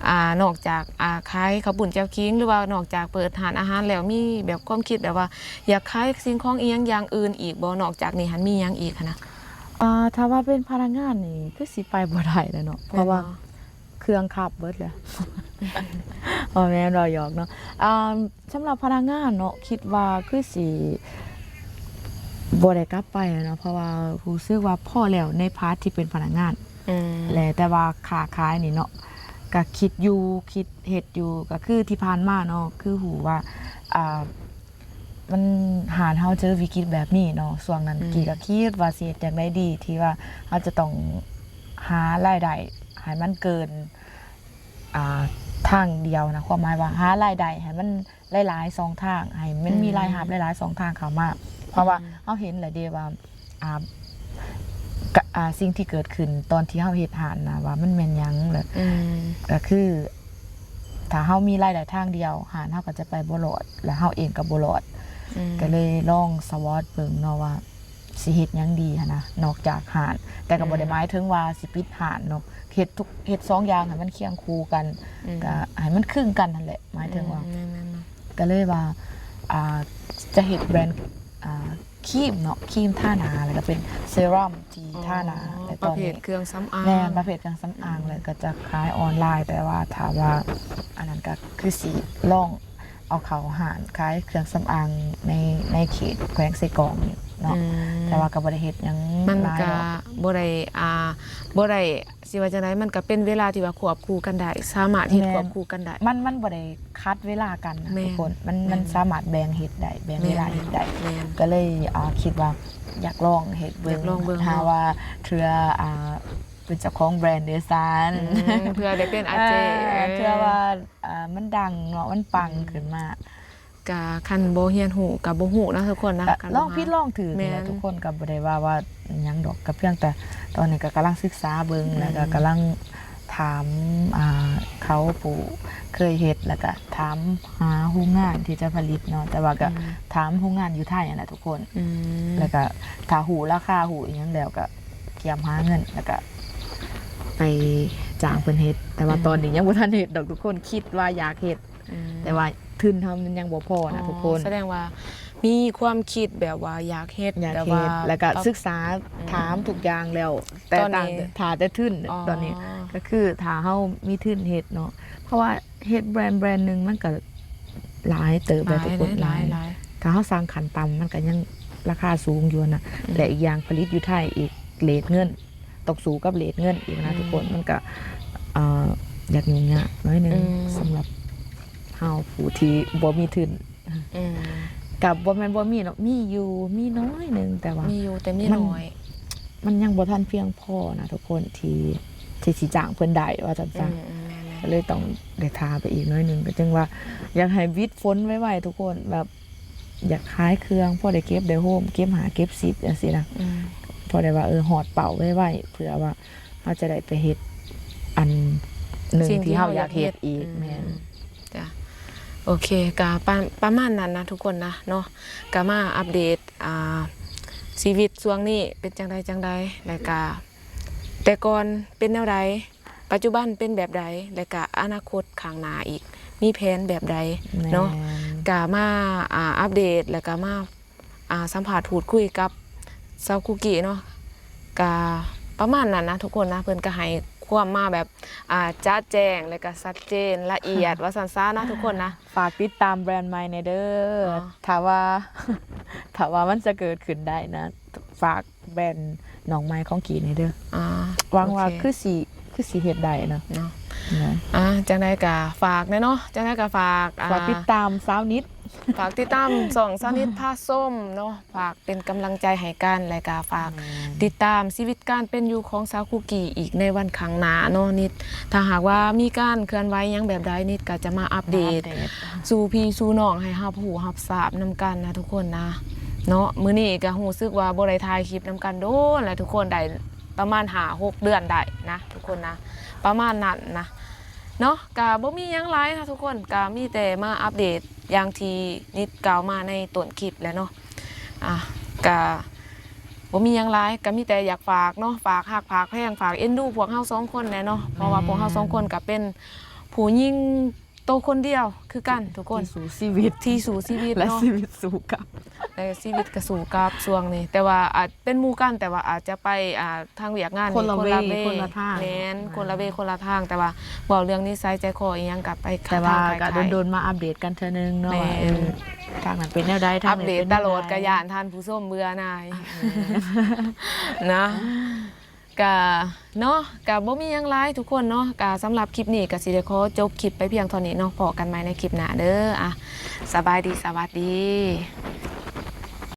ອ່າ ນອກຈາກ ອ່າ ຂາຍເຂົ້າປຸ້ນແຈ່ວຂີງ ຫຼືວ່ານອກຈາກເປີດຮ້ານອາຫານແລ້ວ ມີແບບຄວາມຄິດແບບວ່າຢາກຂາຍສິ່ງຂອງອີ່ຫຍັງຢ່າງອື່ນອີກບໍ່? ນອກຈາກນີ້ຫັ້ນມີຫຍັງອີກຫັ້ນນະ? ອ່າ ຖ້າວ່າເປັນພະນັກງານນີ້ຄືຊິໄປບໍ່ໄດ້ແລ້ວເນາະ ເພາະວ່າ ແມ່ນບໍ່? ເຄື່ອງຂັບເບິດແລ້ວ ບໍ່ແມ່ນ ເວົ້າຫຍອກເນາະ. ອ່າ ສຳລັບພະນັກງານເນາະ ຄິດວ່າຄືຊິບໍ່ໄດ້ກັບໄປແລ້ວເນາະ ເພາະວ່າຮູ້ສຶກວ່າພໍແລ້ວໃນພາດທີ່ເປັນພະນັກງານ ອືມ ແລະ ແຕ່ວ່າຄ້າຂາຍນີ້ເນາະ ກະຄິດຢູ່ ຄິດເຮັດຢູ່ ກະຄືທີ່ຜ່ານມາເນາະ ຄືຮູ້ວ່າ ອ່າ ມັນ ຮ້ານເຮົາເຈີວິກິດແບບນີ້ເນາະ ຊ່ວງນັ້ນ ອືມ ກີ້ກໍຄິດວ່າຊິເຮັດຈັ່ງໃດດີ ທີ່ວ່າເຮົາຈະຕ້ອງຫາລາຍໄດ້ໃຫ້ມັນເກີນ ອ່າ ທາງດຽວນະ ຄວາມໝາຍວ່າຫາລາຍໄດ້ໃຫ້ມັນຫຼາຍໆຊ່ອງທາງ ໃຫ້ມັນມີ ອືມ ລາຍຮັບຫຼາຍໆຊ່ອງທາງເຂົ້າມາ ເພາະວ່າ ອືມ ເຮົາເຫັນແລ້ວເດ້ວ່າ ອ່າ ກະ ອ່າ ສິ່ງທີ່ເກີດຂຶ້ນຕອນທີ່ເຮົາເຮັດຮ້ານນະ ວ່າມັນແມ່ນຫຍັງ ແລະ ອືມ ກະຄື ຖ້າເຮົາມີລາຍໄດ້ທາງດຽວ ຮ້ານເຮົາກໍຈະໄປບໍ່ລອດ ແລະ ເຮົາເອງກໍບໍ່ລອດ ອືມ ກໍເລີຍລອງສະວອດເບິ່ງເນາະວ່າ ຊິເຮັດຫຍັງດີຫັ້ນນະ ນອກຈາກຮ້ານ ແຕ່ກໍບໍ່ໄດ້ ອືມ ໝາຍເຖິງວ່າຊິປິດຮ້ານເນາະ ເຮັດທຸກ ເຮັດສອງຢ່າງໃຫ້ມັນຄຽງຄູ່ກັນ ອືມ ກໍໃຫ້ມັນຄືງກັນຫັ້ນແຫຼະ ໝາຍເຖິງວ່າ ອືມ ແມ່ນໆເນາະ ກໍເລີຍວ່າ ອ່າ ຈະເຮັດແບຣນ ອ່າ ຄຣີມເນາະ ຄຣີມທາໜ້າ ແລ້ວກໍເປັນເຊຣັມທີ່ ອໍ ທາໜ້າ ແລະ ປະເພດເຄື່ອງສຳອາງ ແມ່ນ ປະເພດເຄື່ອງສຳອາງ ອືມ ແລ້ວກໍຈະຂາຍອອນລາຍ ແຕ່ວ່າຖ້າວ່າອັນນັ້ນກໍຄືຊິລອງ ເອົາເຂົ້າຮ້ານຂາຍເຄື່ອງສຳອາງໃນ ໃນເຂດແຂວງເຊກອງນີ້ເນາະ ອືມ ແຕ່ວ່າກໍບໍ່ໄດ້ເຮັດຫຍັງ ມັນກໍຫຼາຍດອກ ບໍ່ໄດ້ ອ່າ ບໍ່ໄດ້ ຊິວ່າຈັ່ງໃດ ມັນກໍເປັນເວລາທີ່ວ່າຄວບຄູ່ກັນໄດ້ ສາມາດເຮັດ ແມ່ນ ຄວບຄູ່ກັນໄດ້ ມັນ ມັນບໍ່ໄດ້ຂັດເວລາກັນນະ ແມ່ນ ທຸກຄົນ ມັນ ແມ່ນ ມັນສາມາດແບ່ງເຮັດໄດ້ ແບ່ງເວລາເຮັດໄດ້ ແມ່ນ ກໍເລີຍ ອ່າ ຄິດວ່າຢາກລອງເຮັດເບິ່ງ ຢາກລອງເບິ່ງ ຫາວ່າເທື່ອ ອ່າ ເປັນເຈົ້າຂອງແບຣນເດຊານ ອືມ ເພື່ອໄດ້ເປັນອາເຈ ເອີ ເອີ ເທື່ອວ່າ ອ່າ ມັນດັງເນາະ ມັນປັງ ອືມ ຂຶ້ນມາ ກະຄັນບໍ່ຮຽນຮູ້ກະບໍ່ຮູ້ນະທຸກຄົນນະ ກະ ຄັນ ລອງຜິດລອງຖືກນີ້ແຫຼະ ແມ່ນ ທຸກຄົນ ກະບໍ່ໄດ້ວ່າ ວ່າຫຍັງດອກ ກະພຽງແຕ່ຕອນນີ້ກະກຳລັງສຶກສາເບິ່ງ ອືມ ແລ້ວກະກຳລັງຖາມ ອ່າ ເຂົາຜູ້ເຄີຍເຮັດ ແລ້ວກະຖາມຫາໂຮງງານທີ່ຈະຜະລິດເນາະ ແຕ່ວ່າກະ ອືມ ຖາມໂຮງງານຢູ່ໄທຫັ້ນແຫຼະທຸກຄົນ ອືມ ແລ້ວກະຖ້າຮູ້ລາຄາ ຮູ້ອີ່ຫຍັງແລ້ວ ກະກຽມຫາເງິນ ແລ້ວກະໄປຈ້າງເພິ່ນເຮັດ ແຕ່ວ່າ ອືມ ຕອນນີ້ຍັງບໍ່ທັນເຮັດດອກທຸກຄົນ ຄິດວ່າຢາກເຮັດ ອືມ ແຕ່ວ່າທຶນເຮົາມັນຍັງບໍ່ພໍນະ ອໍ ທຸກຄົນ ສະແດງວ່າມີຄວາມຄິດແບບວ່າຢາກເຮັດ ຢາກເຮັດ ແຕ່ວ່າ ແລ້ວກະສຶກສາ ອືມ ຖາມທຸກຢ່າງແລ້ວ ແຕ່ ຕອນນີ້ ຕ່າງ ຖ້າແຕ່ທຶນ ອໍ ຕອນນີ້ ກໍຄືຖ້າເຮົາມີທຶນເຮັດເນາະ ເພາະວ່າເຮັດແບຣນແບຣນໜຶ່ງມັນກະຫຼາຍເຕີບເລີຍ ຫຼາຍ ທຸກຄົນ ຫຼາຍ ຫຼາຍ ຫຼາຍ ຖ້າເຮົາສັ່ງຂັ້ນຕ່ຳມັນກະຍັງລາຄາສູງຢູ່ນະ ອືມ ແລະ ອີກຢ່າງຜະລິດຢູ່ໄທອີກ ເຣດເງິນ ຕ້ອງສູ້ກັບເຣດເງິນອີກນະ ອືມ ທຸກຄົນ ມັນກະ ເອີ ຢາກຫຍຸ້ງຍາກໜ້ອຍໜຶ່ງ ອືມ ສຳລັບເຮົາຜູ້ທີ່ບໍ່ມີທຶນ ອືມ ກະບໍ່ແມ່ນບໍ່ມີເນາະ ມີຢູ່ ມີໜ້ອຍໜຶ່ງ ແຕ່ວ່າ ມີຢູ່ ແຕ່ມີ ມັນ ໜ້ອຍ ມັນຍັງບໍ່ທັນພຽງພໍນະທຸກຄົນ ທີ່ ທີ່ຊິຈ້າງເພິ່ນໄດ້ ວ່າຊັ້ນຊະ ອືມ ອືມ ແມ່ນໆ ກໍເລີຍຕ້ອງໄດ້ຖ້າໄປອີກໜ້ອຍໜຶ່ງ ກໍຈຶ່ງວ່າຢາກໃຫ້ຫວິດຝົນໄວໆ ທຸກຄົນ ແບບ ຢາກຂາຍເຄື່ອງ ພໍໄດ້ເກັບໄດ້ໂຮມ ເກັບຫ້າເກັບສິບຈັ່ງຊີ້ນະ ອືມ ພໍໄດ້ວ່າ ເອີ ຮອດເປົ້າໄວໆ ເພື່ອວ່າເຮົາຈະໄດ້ໄປເຮັດອັນໜຶ່ງ ສິ່ງທີ່ເຮົາຢາກເຮັດ ທີ່ເຮົາຢາກເຮັດອີກ ອືມ ແມ່ນ ຈ້ະ ໂອເຄ ກະປະ ປະມານນັ້ນນະທຸກຄົນນະເນາະ ກະມາອັບເດດ ອ່າ ຊີວິດຊ່ວງນີ້ເປັນຈັ່ງໃດຈັ່ງໃດ ແລ້ວກະແຕ່ກ່ອນເປັນແນວໃດ ປັດຈຸບັນເປັນແບບໃດ ແລະກະອະນາຄົດຂ້າງໜ້າອີກ ມີແຜນແບບໃດເນາະ ແມ່ນ ກະມາ ອ່າ ອັບເດດ ແລະກະມາ ອ່າ ສຳພາດພູດຄຸຍກັບຊາວກຸກີ້ເນາະ ກະປະມານນັ້ນນະທຸກຄົນນະ ເພິ່ນກະໃຫ້ຄວາມມາແບບ ອ່າ ຈະແຈ້ງ ແລະກະຊັດເຈນລະອຽດ ວ່າຊັ້ນຊະເນາະທຸກຄົນນະ ຝາກຕິດຕາມແບຣນໃໝ່ແດ່ເດີ ອໍ ຖ້າວ່າ ຖ້າວ່າມັນຈະເກີດຂຶ້ນໄດ້ນະ ຝາກ ແບຣນນ້ອງໃໝ່ຂອງກີ້ແດ່ເດີ ອາ ຫວັງວ່າ ໂອເຄ ຄືຊິ ຄືຊິເຮັດໄດ້ເນາະ ເນາະ ເນາະ ອ່າ ຈັ່ງໃດກະຝາກແດ່ເນາະ ຈັ່ງໃດກະຝາກ ອ່າ ຝາກຕິດຕາມສາວນິດ ຝາກຕິດຕາມຊ່ອງສາວນິດພາຊົມເນາະ ຝາກເປັນກຳລັງໃຈໃຫ້ກັນ ແລະກະຝາກ ແມ່ນ ຕິດຕາມຊີວິດການເປັນຢູ່ຂອງຊາວຄຸກກີ້ອີກໃນວັນຂ້າງໜ້າເນາະ ນິດ ຖ້າຫາກວ່າມີການເຄື່ອນໄຫວຫຍັງແບບໃດ ນິດກະຈະມາອັບເດດ ມາອັບເດດ ສູ່ພີ່ສູ່ນ້ອງໃຫ້ຮັບຮູ້ຮັບຊາບນຳກັນນະທຸກຄົນນະ ເນາະ ມື້ນີ້ກະຮູ້ສຶກວ່າບໍ່ໄດ້ຖ່າຍຄລິບນຳກັນດົນແລ້ວທຸກຄົນ ໄດ້ປະມານຫ້າຫົກເດືອນໄດ້ນະທຸກຄົນນະ ປະມານນັ້ນນະເນາະ ກະບໍ່ມີຫຍັງຫຼາຍນະທຸກຄົນ ກະມີແຕ່ມາອັບເດດ ຢ່າງທີ່ນິດກ່າວມາໃນຕົ້ນຄລິບແຫຼະເນາະ. ອ່າ ກະບໍ່ມີຫຍັງຫຼາຍ ກະມີແຕ່ຢາກຝາກເນາະ ຝາກຮັກ ຝາກແພງ ຝາກເອັນດູພວກເຮົາສອງຄົນແຫຼະເນາະ ເພາະວ່າ ແມ່ນ ພວກເຮົາສອງຄົນກະເປັນຜູ້ຍິງໂຕຄົນດຽວຄືກັນທຸກຄົນ ທີ່ສູ້ຊີວິດ ທີ່ສູ້ຊີວິດ ແລະ ເນາະ ຊີວິດສູ້ກັບ ແລະ ຊີວິດກະສູ້ກັບຊ່ວງນີ້ ແຕ່ວ່າອາດ ເປັນໝູ່ກັນ ແຕ່ວ່າອາດຈະໄປ ອ່າ ທາງວຽກງານ ຄົນລະເວ ຄົນລະທາງ ແມ່ນ ຄົນລະເວຄົນລະທາງ ແຕ່ວ່າເວົ້າເລື່ອງນິໄສໃຈຄໍອີ່ຫຍັງກໍໄປ ແຕ່ວ່າກໍດົນໆມາອັບເດດກັນເທື່ອໜຶ່ງເນາະ ວ່າ ເອີ ທາງນັ້ນເປັນແນວໃດ ທາງນີ້ເປັນແນວໃດ ອັບເດດຕະຫຼອດ ກໍຢ້ານທ່ານຜູ້ຊົມເບື່ອໜ່າຍ ເອີ ນະ ກະເນາະ ກະບໍ່ມີຫຍັງຫຼາຍທຸກຄົນເນາະ ກະສຳລັບຄລິບນີ້ກະຊິໄດ້ຂໍຈົບຄລິບໄປພຽງເທົ່ານີ້ເນາະ ພໍ້ກັນໃໝ່ໃນຄລິບໜ້າເດີ ອ່ະ ສະບາຍດີ ສະຫວັດດີ.